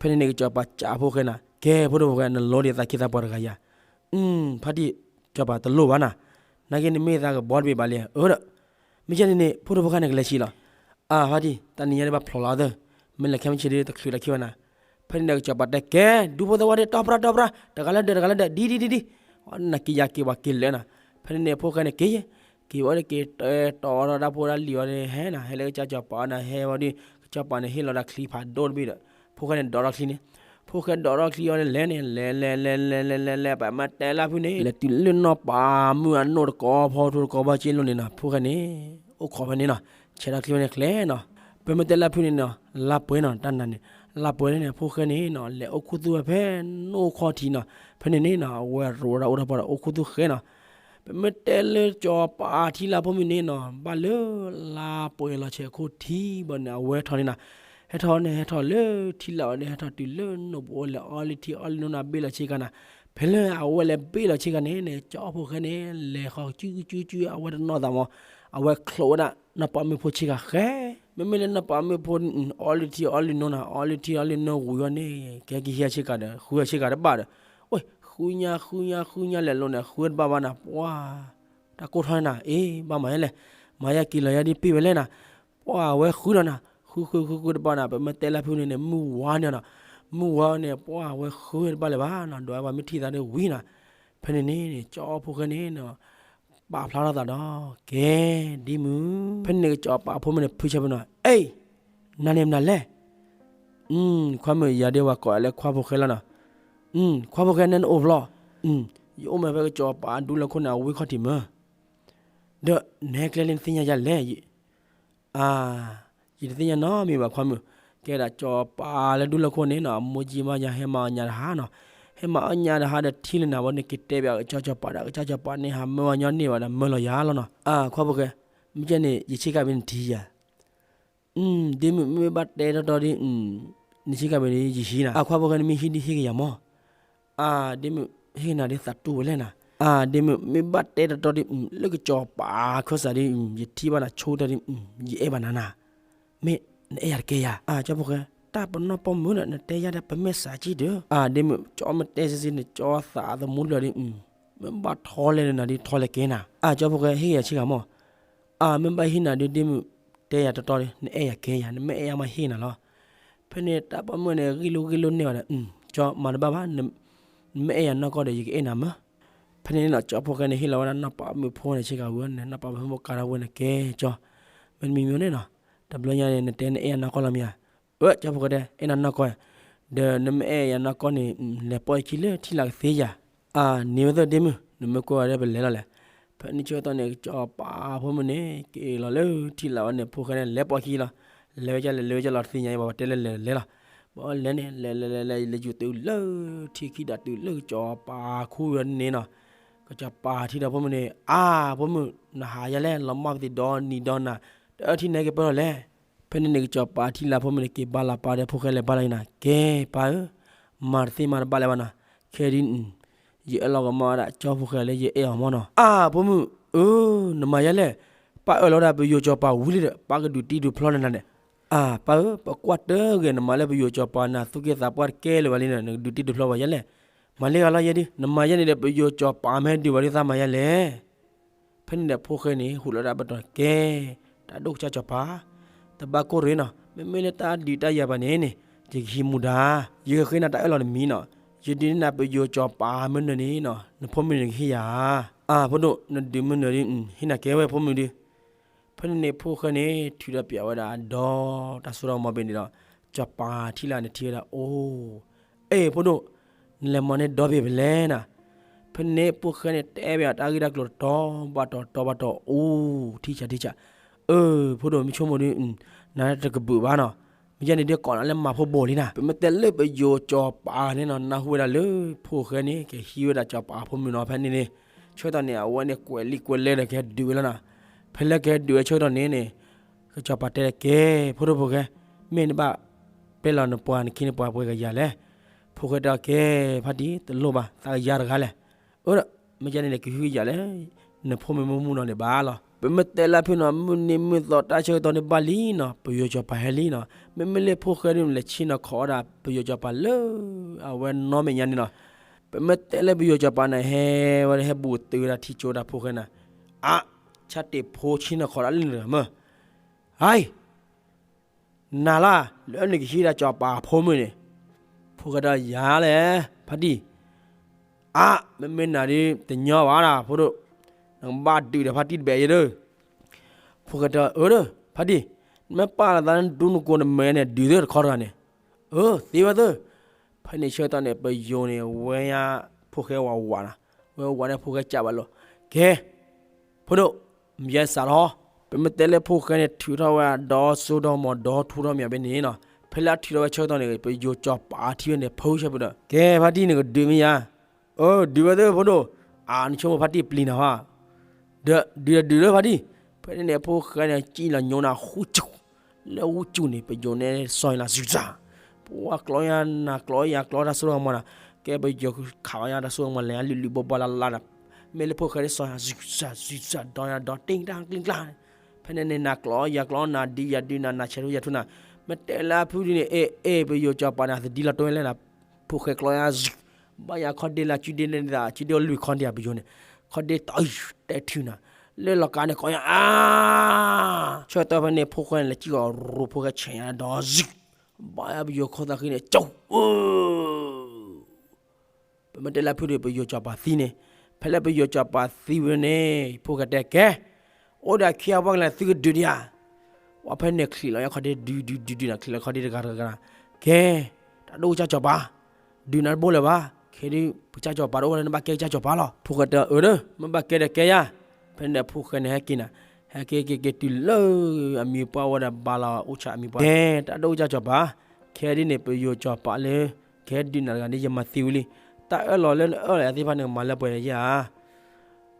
ဖဲန့ၣ်န့ၣ် ကစီၤပၤစံးဖိၣ်ဃဲနၤ, ကဲ ဖိဒိၣ်ဖိၣ်ဃဲ နလိဒီးသးခ့သးပှၤတဂၤယၤ. ဖါတံၢ် စီၤပၤတလိၣ်ဘၣ်နၤ, နာ်က့န့ၣ်မ့ၢ်သးကဘီတဘ့ၣ်ဘၣ်လံ. အၢ ဒီး မ့ၢ်ကဲန့ၣ်န့ၣ် ဖိဒိၣ်ဖိၣ်ဃဲန့ၣ်ကလဲၤဆံးလီၤ. အါ ဖါတံၢ် တၢ်နံၤညါဒ်ဘၣ်ဖျိးလီၤသၢ, မ့ၢ်လဲၤခဲမုၢ်ဆ့ၣ်ဒ်တချုးတၢ်ခံဘၣ်နၤ. ဖဲန့ၣ်ဒီးကစီၤပၤတဲကဲ ဒူဖိသဝီဒ် တီပရၢ် တီပရၢ် တဂၤလၢဒၢး တဂၤလၢဒၢး ဒ်ဒ်ဒ်ဒ်, နက့ၤယၤက့ၤပှၤက့ၤလၢာ်နၤ. ဖဲန့ၣ်န့ၣ် ဖိၣ်ဃဲန့ၣ်က့ၤ, က့ၤဝဲဒၣ်က့ၤတဲတီဒီးတၢ်ဖိတၢ်လံၤအီၤန့ၣ် ဟဲနၤ ဟဲလၢကစၢ်စီၤပၤအီၤနၤ ဟဲဝဲဒၣ် ကစၢ်စီၤပၤန့ၣ် ဟ့ၣ်လီၤတၢ်ချံဖးဒိၣ်တဘ့ၣ်ဒီး ဖိၣ်ဃဲန့ၣ်ဒိးထီၣ်ချံန့ၣ်, ဖိၣ်ဃဲဒိးထီၣ်ချံအီၤန့ၣ် လဲၤန့ၣ် လဲၤလဲၤလဲၤလဲၤလဲၤလဲၤ ပမ့ၢ်တဲလၢဖုန့ၣ် လဲၤတုၤလၢနီၢ်ပၤမုၣ်အနိၣ်တကီၢ်ဖီထူတကီၢ်ဖီက့လိၤန့ၣ်နီၤ ဖိၣ်ဃဲန့ၣ် အိၣ်ခိးဖဲန့ၣ်နီၤ, ဆဲးထီၣ်ချံဖဲန့ၣ်ချ့နီၤ. ပမ့ၢ်တဲလၢဖုန့ၣ်နီၤ လါပှဲၤနီၤ တၢ်နၤန့ၣ် လါပှဲၤန့ၣ် ဖိၣ်ဃဲန့ၣ်နီၤ လဲၤအိၣ်ခူသူၣ်ဝဲဖဲနိၣ်ခီၣ်ထံးနီၤ. ဖဲန့ၣ်န့ၣ်နီၤ အဝဲရိးဝဲဒၣ်အိၣ်ဒီးပှၤဒီးအိၣ်ခူသူၣ်ဃဲနီၤ. ပမ့ၢ်တဲလၢစီၤပၤထံလါဖိမုၢ်န့ၣ်နီၤ ဘၣ်လၢလါပှဲၤလီၤဆဲးခိၣ်ထံဘၣ်န့ၣ် အဝဲထီၣ်န့ၣ်နီၤ ဟဲထီၣ်န့ၣ် ဟဲထီၣ်လၢထံလၢ်ဝဲန့ၣ် ဟဲထီၣ်တုၤလၢနိၣ်ပူၤအိၣ် လဲၤအီလံထံအီလံနိနၤ ဘ့ၣ်လီၤဆ့ကၤနၤ. ဖဲလၢအဝဲလဲၤဘ့ၣ်လီၤဆ့ကၤန့ၣ်န့ၣ် ကၠီဖှိၣ်ဃဲန့ၣ် လဲၤဃီၤကၠူကၠူကၠူ အဝဲတနီၣ်သးမး, အဝဲချိးဝဲဒၣ်နီၢ်ပၤမုၣ်ဖိဆ့ကၤဃဲ. မ့မ့ၢ်လၢနီၢ်ပၤမုၣ်ဖိ အီလံထံအီလံနိနၤ အီလံထံအီလံနိဝံၤဝဲန့ၣ် ကဲကဟံးဆ့ကၤဒီး ဃုဆ့ကၤတဘၣ်ဒီး အိၣ် ဃုညါဃုညါဃုညါလဲၤလိၤန့ၣ် ဃုတဘၣ်ဘၣ်နၤ ပှၢ် တၢ်ကိၢ်ထီၣ်န့ၣ်နၤ အ့ ဘၣ်မၤယဲလဲၣ်, မၤယဲက့ၤလီၤယဲဒ်ပ့ၢ်ဝဲလဲၣ်နၤ. ပှၢ်ဝဲဃုဒီးနၤ ဃုဃုဃုဃုတဘၣ်နၤ ပမ့ၢ်တဲလၢဖုန့ၣ်န့ၣ် မုၢ်ဝါန့ၣ်နၤ, မုၢ်ဝါန့ၣ် ပှၢ်ဝဲဃုတဘၣ်လၢၤဘၣ်နၤ ဒီးဝဲပှၤမ့ၢ်ထံၣ်သးဒီးဝံၤနၤ. ဖဲန့ၣ်န့ၣ်န့ၣ် ကၠီဖှိၣ်ဃဲန့ၣ် ပာ်ဖျါထီၣ်သးဒီး ကဲ ဒ့မုၣ်, ဖဲန့ၣ်န့ၣ် ကၠီပၤဖိမုၣ်န့ၣ် ဖုဆၢဖုနီၤ အ့ နၤန့ၣ်မနုၤလဲၣ်. ခွါမုၣ် ယၤဒ့ဝဲကိးလၢခွါဖိၣ်ဃဲလီၤနီၤ. ခွါဖိၣ်ဃဲ နဲနအိၣ်ဖျီၣ်. ယအိၣ်မ့ၢ်ဖဲကၠီပၤဒူလၢခိၣ်န့ၣ် အဝံခီၣ်ထံးမၢ်. ဒီးနဟဲကျဲလၢနသ့ၣ်ညါယၤလဲၣ်. အါ ယတသ့ၣ်ညါနီတမံၤဘၣ်ခွါမုၣ်, ကဲဒၣ်ကၠီပၤလၢဒူလၢခိၣ်န့ၣ်နီၤ အမိၢ်ကၠံမါယၤဟဲမၤအီၣ်ညၣ်တဟါနီၤ, ဟဲမၤအီၣ်ညၣ်တဟါဒီးထံၣ်လၢနၤဝဲန့ၣ် က့ၤတဲဘၣ်ကစၢ်ကၠီပၤဒီး ကစၢ်ကၠီပၤန့ၣ် ဟးမၢဝဲညီန့ၢ်ဘၣ်ဒီးမၢလီၤယၤလီၤနီၤ. အါ ခွါဖိၣ်ဃဲ, မ့ၢ်ကဲန့ၣ် ယဆ့ကၤဘ့ၣ်နထံၣ်ယၤ ဒ့မုၣ် မ့ၢ်ဘၣ်တဲတီတီဒီး နဆ့ကၤဘ့ၣ်ဒီး ယဟံးနၤ. အါ ခွါဖိၣ်ဃဲ နမ့ၢ်ဟံးဒ်ဟံးက့ၤယၤမၢ်. အါ ဒ့မုၣ် ဟ့ၣ်နၤဒီးသးတူၢ်ဝဲလဲၣ်နၤ. အါ ဒ့မုၣ် မ့ၢ်ဘၣ်တဲတီတီဒီး လၢကစၢ်ပၤခၢၣ်စးဒီး ယထံၣ်ဘၣ်နၤဆိတီဒီး ယအဲၣ်ဘၣ်နၤနၤ. မ့ၢ်နအဲၣ်ယၤတကဲယၤ. အါ ကၠီဖိၣ်ဃဲ တၢ်ပနီၣ်ပိာ်မုၣ်ဒီး နတဲယၤဒီး ပမ့ၢ်စးကံၢ်ဒီး. အါ ဒ့မုၣ် ကၠီမ့ၢ်တဲစ့ၢ်စ့ၢ်န့ၣ် ကၠီသးသမူလၢာ်ဒီး မ့ၢ်ဘၣ်ထီလဲၣ်နၤဒီး ထီလဲၣ်ကဲနၤ. အါ ကၠီဖိၣ်ဃဲ ဟ့ၣ်ယၤဆ့ကၤမၢ်. အါ မ့ၢ်ဘၣ်ဟ့ၣ်နၤဒီး ဒ့မုၣ် တဲယၤတီတီဒီး နအဲၣ်ယၤကဲယၤ နမ့ၢ်အဲၣ်ယၤမးဟ့ၣ်နၤလီၤ. ဖဲန့ၣ် တၢ်ပိာ်မုၣ်န့ၣ် ဂံၢ်လိဂံၢ်လိန့ၢ်ဝဲဒီး ကၠီမၤတဘၣ်ဘၣ်, နမ့ၢ်အဲၣ်ယၤနီၢ်ကီၢ်ဒီး ယကအဲၣ်နၤမၢ်. ဖဲန့ၣ်န့ၣ်နီၤ ကၠီဖိၣ်ဃဲန့ၣ် ဟ့ၣ်လီၤဝဲဒၣ်နီၢ်ပၤမုၣ်ဖိန့ၣ်ဆ့ကၤဝံၤန့ၣ် နီၢ်ပၤမုၣ်ဖိကၤထီၣ်ဝဲန့ၣ် ကဲကၠီ, မ့တမံၤမံၤန့ၣ်နီၤ, တဘျီညါန့ၣ် နတဲနအဲၣ်ယၤနီၢ်ကီၢ်လီၤမ့ၢ်ဧါ. အၢ ကၠီဖိၣ်ဃဲတဲ အဲၣ်နၤနီၢ်ကီၢ်, ဒီးနမ့ၢ်အဲၣ်ယၤနီၢ်ကီၢ်န့ၣ် လဲၤပိာ်ယခံလၢထံလာ်ကသ့ဧါ. အါ န့ၢ်ဝဲသ့ၣ်ဒ့မုၣ် နမ့ၢ်ကွၢ်ဝဲဒီးပလဲၤလီၤလဲၣ်. ဖဲန့ၣ်ဆၢကတီၢ်န့ၣ် ကစၢ်ပၤဖိမုၣ်န့ၣ် က့ၤလီၤလၢထံလာ်ဝဲန့ၣ် ဖိၣ်ဃဲန့ၣ် လဲၤပိာ်ခံလီၤ. လဲၤဝဲဒ်လဲၣ် လဲၤဝဲဒ်လဲၣ် တသ့ၣ်ညါအံၤဘၣ် ပှၤတဲလၢလဲၤလဲၤလီၤ. ဘၣ်လဲၤန့ၣ် လဲၤလဲၤလဲၤလဲၤ လဲၤယူၤတုၤလၢ ထံခံဒီးတုၤလၢကစၢ်ပၤခူဝဲန့ၣ်နီၤ. ကစၢ်ပၤထံဒီးဖိမုၣ်န့ၣ် အါ ဖိမုၣ် နဟးယၤလဲၣ် လီၤမၢ်ပသံးဒီနံၤဒီနၤ တအၢထံန့ၣ်က့ၤပၢၢ်ထီၣ်လဲၣ်. ဖဲန့ၣ်န့ၣ် ကစၢ်ပၤထံလာ်ဖိမုၣ်န့ၣ် က့ၤဘါလီၤပၢ်ဒီးဖိၣ်ဃဲလဲၤဘါလီၤအံၤနၤ ကဲပၢ်ဧၢ, မၤတသ့မၤတဘၣ်လၢၤဘၣ်နီၤ. ခဲဒ် ယအဲၣ်လီၤကမၣ်ဝဲဒၣ်ကၠီဖိၣ်ဃဲလၢယအဲၣ်အီၤမၢ်နီၤ. အါ ဖိမုၣ်ဧၢ, နမၤယၤလဲၣ်. ပၢ်အၢၣ်လီၤဝဲဒၣ်ပယိၤကၠီၤပၤဝံၤလံဒီး ပၢ်ကဒုးတံၢ်ဒုးဖျီလၢနၤဒီး. အါ ပၢ်ဧၢ, ပကွၢ်တဂ့ၤ နမၤလၢပယိၤကၠီၤပၤနၤ သူၣ်က့သးပှၢ်တကဲလၢၤဘၣ်လံန့ၣ် နကဒုးတံၢ်ဒုးဖျီပှၤယၤလဲၣ်. မၤလၢဂၤလီၤယဲဒုး နမၤယဲန့ၣ်ဒီး ပယိၤကၠီၤပၤမ့ၢ်ဒုးဝဲဒုးသးမၤယၤလဲၣ်. ဖဲန့ၣ်ဒီးဖိၣ်ဃဲန့ၣ် ဟူးလီၤဒၣ်ပတီၢ် ကဲ တၢ်ဒိၣ်ကစၢ်ကၠီၤပၤ တဘၣ်ကိၢ်ရ့ၣ်နီၤ, မ့မ့ၢ်လၢတၢ်ဒုးတၢ်ယၤဘၣ်န့ၣ်န့ၣ် ယကဟံးမူဒါ, ယကဃ့နၤတၢ်အၢၣ်လီၤတမံၤနီၤ, ယဒုးန့ၢ်နၤပယိၤကၠီၤပၤမ့ၢ်နၢၤန့ၣ်နီၤ နဖိမုၣ်န့ၣ်ကဟ့ၣ်ယၤ. အါ ဖိဒိၣ် နဒုးမ့ၢ်နၢၤဒီး ဟ့ၣ်နၤကဲဝဲဖိမုၣ်ဒုး. ဖဲန့ၣ်န့ၣ် ဖိၣ်ဃဲန့ၣ် ထုးဒီးပျးဝဲဒၣ်အဒီ တၢ်စိတၢ်ကမီၤဘ့ၣ်န့ၣ်ဒီး ကၠီၤပၤထံလာ်န့ၣ်ထံၣ်ဝဲဒၣ်အိၣ်, အ့ ဖိဒိၣ်, နလဲၤမၤန့ၢ်ဒီဘ့ၣ်ဖဲလဲၣ်နၤ. ဖဲန့ၣ်န့ၣ် ဖိၣ်ဃဲန့ၣ် တဲဘၣ်တၢ်ဂ့ၢ်တၢ်ကျိၤတတီၤဘၣ်တတီၤဘၣ်တတီၤ အိၣ် ထံဆးထံဆး, အၢ ဖိဒိၣ် မ့ၢ်ဆိကမိၣ်ဒီး နတကဘုးဘၣ်နီၤ, မ့ၢ်ယဲန့ၣ်ဒီးကိးနၤလၢမၤဖိဘိလံနၤ, ပမ့ၢ်တဲလၢပယိၤကၠီၤပၤန့ၣ်နီၤ နၢ်ဟူဝဲဒၣ်လၢ ဖိၣ်ဃဲန့ၣ် ကဟံးဝဲဒၣ်ကၠီၤပၤဖိမုၣ်နီၤ ဖဲန့ၣ်န့ၣ်, ဆၢကတီၢ်န့ၣ် အဝဲန့ၣ် ကွဲးလံာ်ကွဲးလဲဒီး ကဟဲဒုးဝဲလီၤနီၤ, ဖဲလၢကဟဲဒုးဝဲဆၢကတီၢ်န့ၣ်န့ၣ်, ကစၢ်ပၤတဲဒၣ်ကဲ, ဖိဒိၣ်ဖိၣ်ဃဲ, မ့ၢ်နဘၣ် ပျဲလီၤနပှၤနခ့နပှၤပှဲၤကယၤလဲၣ်. ဖိၣ်ဃဲတဲကဲ, ဖါတံၢ် တလိၣ်ဘၣ် သးကယၤတဂၤလဲၣ်. အၢ မ့ၢ်ကဲန့ၣ်ဒီး ကဟုကယာ်လၢ နဖိမုၣ်မုၢ်မုၢ်နီၤန့ၣ်ဘၣ်လီၤ. ပမ့ၢ်တဲလၢဖုနီၤ မုၢ်နံၤမုၢ်သီတၢ်ဆၢကတီၢ်န့ၣ်ဘၣ်လံနီၤ ပယိၤကၠီၤပၤဟဲလံနီၤ, မ့မ့ၢ်လၢဖိၣ်ဃဲဒုးလဲၤဆ့ၣ်နီၤခီးဝဲဒၣ် ပယိၤကၠီၤပၤလၢ အဝဲနီၢ်မဲာ်ညါန့ၣ်နီၤ, ပမ့ၢ်တဲလၢပယိၤကၠီၤပၤန့ၣ် ဟဲဝဲဟဲဘူးတုၤဝဲဒၣ်ထံကၠိဒၣ်ဖိၣ်ဃဲန့ၣ်, အါ ဆၣ်တ့ၢ်ဖိဆ့ၣ်နီၤခီးဒၣ်လၢနဂၤမၢ်, ဟါအံၤ နၤလၢ လၢနကဟံးဒၣ်ကၠီၤပၤဖိမုၣ်န့ၣ်, ဖိၣ်ဃဲတဲယၤလဲၣ် ဖါတံၢ်, အါ မ့မ့ၢ်နၤဒ်တညီဘၣ်ဒၣ် ဖိဒိၣ်, နကဘၣ်ဒုးဒီးဖါတံၢ်တဘဲၣ်ယဲဒီး, ဖိၣ်ဃဲတဲအၢဒီး ဖါတံၢ်, နမ့ၢ်ပာ်လီၤသးလၢနဒူနကိၤနမဲာ်န့ၣ် ဒုးသ့တခီတဂၤန့ၣ်, အၢ သ့ဝဲသ့, ဖဲန့ၣ်ဆၢကတီၢ်န့ၣ် ပယိၤန့ၣ် ဝဲယါ ဖိၣ်ဃဲဝးဝးနီၤ, ဝဲဝးန့ၣ်ဖိၣ်ဃဲကးဘၣ်လီၤ, ကဲ ဖိဒိၣ်, မ့ၢ်ယဲစးထီၣ်, ပမ့ၢ်တဲလၢဖိၣ်ဃဲန့ၣ် ထုးထီၣ်ဝဲဒီစိဒီမီၤဒီထူဒီမီၤဘ့ၣ်န့ၣ်နီၤ, ဖဲလၢအထုးထီၣ်ဝဲဆၢကတီၢ်န့ၣ် ပယိၤကၠီၤပၤထံၣ်ဝဲန့ၣ် ဖုဆၢဖုဒီး ကဲ ဖါတံၢ်နကဒုးမ့ၢ်ယါ, အၢ ဒုးဝဲသ့ဖိဒိၣ်, အါ နဆိကမိၣ်ဖါတံၢ်ပျံၤနၤဟါ, ဒီးဒုးဒီးဒုးလၢဖါတံၢ်, ဖဲန့ၣ်န့ၣ် ဖိၣ်ဃဲန့ၣ် ကံၣ်လီၤညိနၤဃူကၠူၣ်, လၢအူကၠူၣ်န့ၣ် ပယိၤန့ၣ်စီၤယၤလီၤ စူၤစၢ်, ပှၤကျီယၤနၤကျီယၤကျီတၢ်စိတၢ်ကမီၤနီၤ, ကဲပယိၤခးအီၤယၤတၢ်စိတၢ်ကမီၤလဲၤအလုၢ်လုၢ်ဘီဘီလၢ်လၢ်နီၤ, မ့ၢ်လၢဖိၣ်ဃဲဒ်စီၤယၤ စူၤစၢ်စူၤစၢ် ဒီယၤဒီတ့ၢ်တၢ်ကျ့ကျါ, ဖဲန့ၣ်န့ၣ် နၤကျီယၤကျီ နၤဒုးယၤဒုး နၤနၤဆဲးထူယၤထူနၤ, မ့ၢ်တဲလၢအဖုဒုန့ၣ် အ့ၣ်အ့ၣ် ပယိၤစီၤပၤန့ၣ် အသဒံလီၤတိၢ်ဝဲလဲၣ်နီၤ, ဖိၣ်ဃဲကျီယၤ ဘၣ်ယၤခီဒ့လၢစုဒ့န့ၣ်သး စုဒ့အီၤလွံၢ်ခီဒံး ပယိၤန့ၣ်, ခီဒ့တီတဲထုးနၤ, လၢလီၤကါန့ၣ် ကီယၤအါ ဆၢကတီၢ်ဖဲန့ၣ် ဖိၣ်ဃဲန့ၣ် လဲၤစံၣ်ကီးရိဖိၣ်ဃဲဆဲးညါဒီး ဘၣ်ယၤပယိၤခိၣ်သးဃံန့ၣ် ကၠီဧၢ ပမ့ၢ်တဲလၢဖုဒုး ပယိၤစီၤပၤသံန့ၣ်, ဖဲလၢပယိၤစီၤပၤသံဝဲန့ၣ် ဖိၣ်ဃဲတဲကဲ, အိၣ်ဒီးခံဂၤပှၤကလဲၤသုကဒုးဒံးဧါ, ဝဲဖဲန့ၣ်ချံးလီၤယခီဒ့ဒုးဒုးဒုးဒုးနၤ ချံးလီၤခီဒ့တဂၤတဂၤ, ကဲ, တၢ်ဒိၣ်ကစၢ်စီၤပၤ, ဒုးနၤတဘိလၢၤဘၣ်, ခဲဒုး ပကစၢ်စီၤပၤတအိၣ်လၢ နဘၣ်ကဲကစၢ်စီၤပၤလီၤ, ဖိၣ်ဃဲတဲအၢဒီး မ့ၢ်ဘၣ်ကဲဒီးကဲယၤ, ဖဲန့ၣ်ဒီးဖိၣ်ဃဲန့ၣ်ဟဲက့ၤနၤ, ဟဲက့ၤက့ၤက့ၤတုၤလၢအမံၤပှၢ်ဝဲဒီးဘါလီၤအိၣ်ဆးအမံၤပှၢ်, ကဲ တၢ်ဒိၣ်ကစၢ်စီၤပၤ, ခဲဒုးန့ၣ် ပယိၤစီၤပၤလၢ ကဟဲဒုးနၤတဂၤန့ၣ် ယမၤသံဝံၤလံ, တၢ်အၢၣ်လီၤလၢနအၢၣ်လီၤယၤသ့ၣ်တဖၣ်န့ၣ် ကမၤလၢပှဲၤယၤဧါ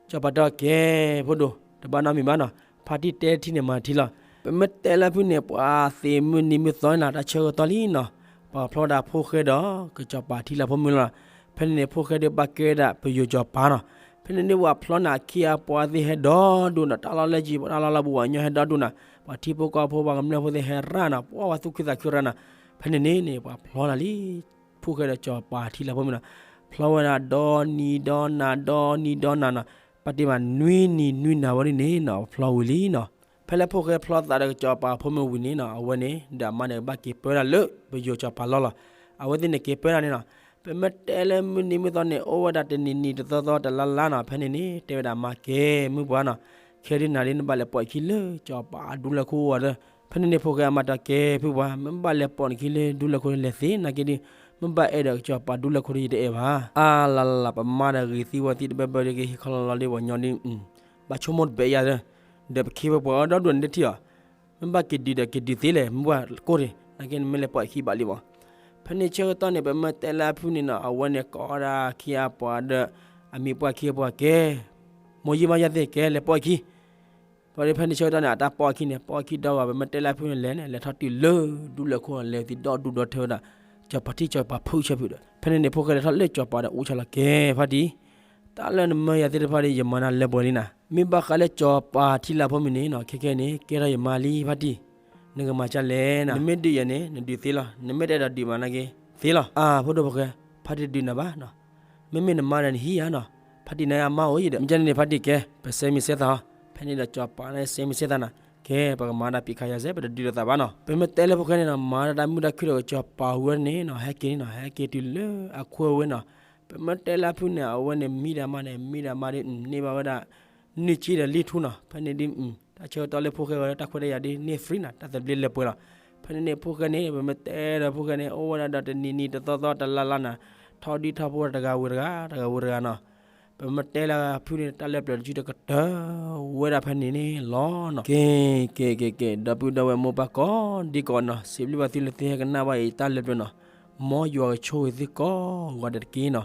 စီၤပၤတဲကဲ, ဖိဒိၣ် တဘၣ်နီတမံၤဘၣ်နီၤ, ဖါတံၢ်တဲထံန့ၣ်မၤထံလီၤ, ပမ့ၢ်တဲလၢဖုန့ၣ် ပှၤသ့ၣ်မုၢ်နံၤမုၢ်သီန့ၣ်နီၤ တၢ်ဆၢကတီၢ်လံနီၤ, ပှၤဖျီဒၣ်ဖိၣ်ဃဲဒီး ကစီၤပၤထံလၢဖိမုၢ်လီၤ, ဖဲန့ၣ်န့ၣ် ဖိၣ်ဃဲဒုးဘၣ်ကဲဒၣ်ပယိၤစီၤပၤနီၤ, ဖဲန့ၣ်န့ၣ် ပှၤဖျီန့ၣ် အခ့အပှၤသ့ၣ်ဟဲဒီဒူၣ်နီၤ, တၢ်လီၢ်လၢကံ ပှၤတၢ်လီၢ်လၢဘူး ပှၤကညီဟဲဒီဒူၣ်နီၤ, ပှၤထံဖိကီၢ်ဖိ ပှၤကမျၢၢ်ဖိသ့ၣ်ဟဲရၣ်နီၤ, ပှၤသူၣ်ခုသးခုရၣ်နီၤ, ဖဲန့ၣ်န့ၣ်န့ၣ် ပှၤဖျီနၤလံ ဖိၣ်ဃဲဒီးစီၤပၤထံလၢဖိမုၢ်နီၤ, ဖျီဝဲဒၣ်ဒီနံၤဒီနၤ ဒီနံၤဒီနၤနီၤ, ပာ်တ့ၢ်မးနွံနံၤနွံနၤဝဲဒ်န့ၣ်နီၤ ဖျီဝံၤလံနီၤ, ဖဲလၢဖိၣ်ဃဲဖျီသးဒီးကစီၤပၤဖိမုၢ်ဝံၤန့ၣ်နီၤ အဝဲန့ၣ် ဒီးအမါန့ၣ် ကဘၣ်က့ၤပၢဒၣ်လၢပယိၤစီၤပၤလီၢ်လီၤ, အဝဲသ့ၣ်န့ၣ်က့ၤပၢဒၣ်န့ၣ်နီၤ, ပမ့ၢ်တဲလၢမုၢ်နံၤမုၢ်သီန့ၣ် အိၣ်ဝဲဒၣ်တနံၤနံၤတသီသီတလါလါနီၤ, ဖဲန့ၣ်န့ၣ် တဲဝဲဒၣ်အမါကဲ မုၢ်ပှၢ်နီၤ, ခဲဒုးနၤဒ်နဘၣ်လဲၤပိာ်အခံလၢစီၤပၤအဒူလၢခိၣ်ဝဲဒီး, ဖဲန့ၣ်န့ၣ် ဖိၣ်ဃဲအမါတဲကဲ ဖုပှၢ် မ့ၢ်ဘၣ်လဲၤပိာ်နခံလၢဒူလၢခိၣ်လဲၤသ့ နာ်က့ဒုး, မ့ၢ်ဘၣ်အဲၣ်ဒိးကစီၤပၤဒူလၢခိၣ်ဒီးယတအဲၣ်ဘၣ်, အါလါလါလါ ပမါဒီးဂ့ၤသံဝဲသံတဘၢဘၢဒီး ကဟ့ၣ်ခီလီၤလီၤလံပှၤညီဒုး, ဘၣ်ဆိကမိၣ်တဘၣ်ယၤဒီး, ဒီးပခ့ပပှၤအီၤဒီဒူၣ်န့ၣ်တထံၣ်အီၤ, မ့ၢ်ဘၣ်က့ၤဒုးဒီးက့ၤဒုးသ့လဲၣ် မုၢ်ပှၢ်ကိၢ်ဒံး နာ်က့နမ့ၢ်လဲၤပိာ်အခံဘၣ်လံမး, ဖဲန့ၣ်ဆၢကတီၢ်န့ၣ် ပမ့ၢ်တဲလၢအဖုန့ၣ်နီၤ အဝဲန့ၣ်ကိးဒၣ်ခံဂၤပှၤဒီး, အမံၤပှၢ်ခံဂၤပှၤကဲ, မိၢ်ယံမါယါသ့ၣ်ကဲလဲၤပိာ်အခံ ပှၤဒ်ဖဲန့ၣ်ဆၢကတီၢ်န့ၣ် အတၢ်ပိာ်အခံန့ၣ် ပိာ်အခံဒီဂၤ ပမ့ၢ်တဲလၢအဖုန့ၣ်လဲၤန့ၣ် လဲၤထီၣ်တုၤလၢဒူလၢခိၣ် လဲၤသံဒီဒူၣ်ဒီထၢဝဲဒၣ်, စီၤပၤထံၣ်စီၤပၤဖုဆၢဖုဒီး ဖဲန့ၣ်န့ၣ် ဖိၣ်ဃဲလဲၤထီၣ်လၢစီၤပၤဒီးအူဆါလီၤကဲ ဖါတံၢ်, တၢ်လၢနမၢယၤသ့ၣ်တဖၣ်ဒီး ယမၤနၤလၢပှဲၤလံနၤ, မ့ၢ်ဘၣ်ဃးလၢစီၤပၤထံလၢဖိမုၢ်န့ၣ်နီၤ ခဲခဲန့ၣ် ကဲထီၣ်ယမါလံဖါတံၢ်, နကမၤကလဲၣ်နၤ, နမ့ၢ်ဒုးယၤန့ၣ် နဒုးသ့လီၤ, နမ့ၢ်တအဲၣ်ဒိးဒုးမးနာ်က့ သ့လီၤ, အါ ဖိဒိၣ်ဖိၣ်ဃဲ, ဖါတံၢ်တဒုးနၤဘၣ်နီၤ, မ့မ့ၢ်နမါဒီးနဟံးယၤနီၤ, ဖါတံၢ်န့ၣ်အမါအိၣ်ယံၤဒီး မ့ၢ်ကန့ၣ်န့ၣ် ဖါတံၢ်ကဲ ပစဲမံၤစဲသးအီၤ, ဖဲန့ၣ်ဒီးစီၤပၤန့ၣ်စဲမံၤစဲသးနၤ, ကဲ ပကမၤဒၣ်ပံးခါယၤစဲ ပတဒုးလိာ်သးဘၣ်နီၤ, ပမ့ၢ်တဲလၢဖိၣ်ဃဲန့ၣ်နီၤ မၤဒၣ်တၢ်မုာ်တၢ်ခုၣ်ဒီးစီၤပၤဝဲန့ၣ်နီၤ ဟဲက့ၤန့ၣ်နီၤ ဟဲက့ၤတုၤလၢအခွဲဝဲနီၤ, ပမ့ၢ်တဲလၢအဖုန့ၣ် အဝဲန့ၣ်မံဒၣ်မါန့ၣ် မံဒၣ်မါဒီး န့ၢ်ဘၣ်ဝဲဒၣ် နုၢ်က့ဒီးလံထူနီၤ, ဖဲန့ၣ်ဒုး တၢ်ဆၢကတီၢ်လၢဖိၣ်ဃဲဝဲတၢ်ခွဲးတၢ်ယာ်ဒုးန့ၢ် free နီၤ တၢ်သဘျ့လၢပှဲၤလီၤ, ဖဲန့ၣ်န့ၣ် ဖိၣ်ဃဲန့ၣ် ပမ့ၢ်တဲဒီးဖိၣ်ဃဲန့ၣ် အိၣ်ဝဲဒၣ်ဒီးတနံၤနံၤတသီသီတလါလါနၤ, ထီဒုထီဖိတဂၤဝဲတဂၤ တဂၤဝဲတဂၤနီၤ, ပမ့ၢ်တဲလၢအဖုန့ၣ် တၢ်လၢပျၢၤတစုတကတၢၢ်ဝဲဒၣ်ဖဲန့ၣ်န့ၣ်လီၤနီၤ, ကဲ ကဲ ကဲ ကဲ ဒီပုၢ်ဒီဝဲၢ်မိၢ်ပၢ်ကိးဒံကိးနီၤ စံးဘျုးဘၣ်သုလၢသုဟဲကနၣ်ဘၣ်အံၤတၢ်လၢပျၢၤနီၤ, မ်ယွၤကဆိၣ်ဂ့ၤသုကိးဂၤဒဲးတက့ၢ်နီၤ,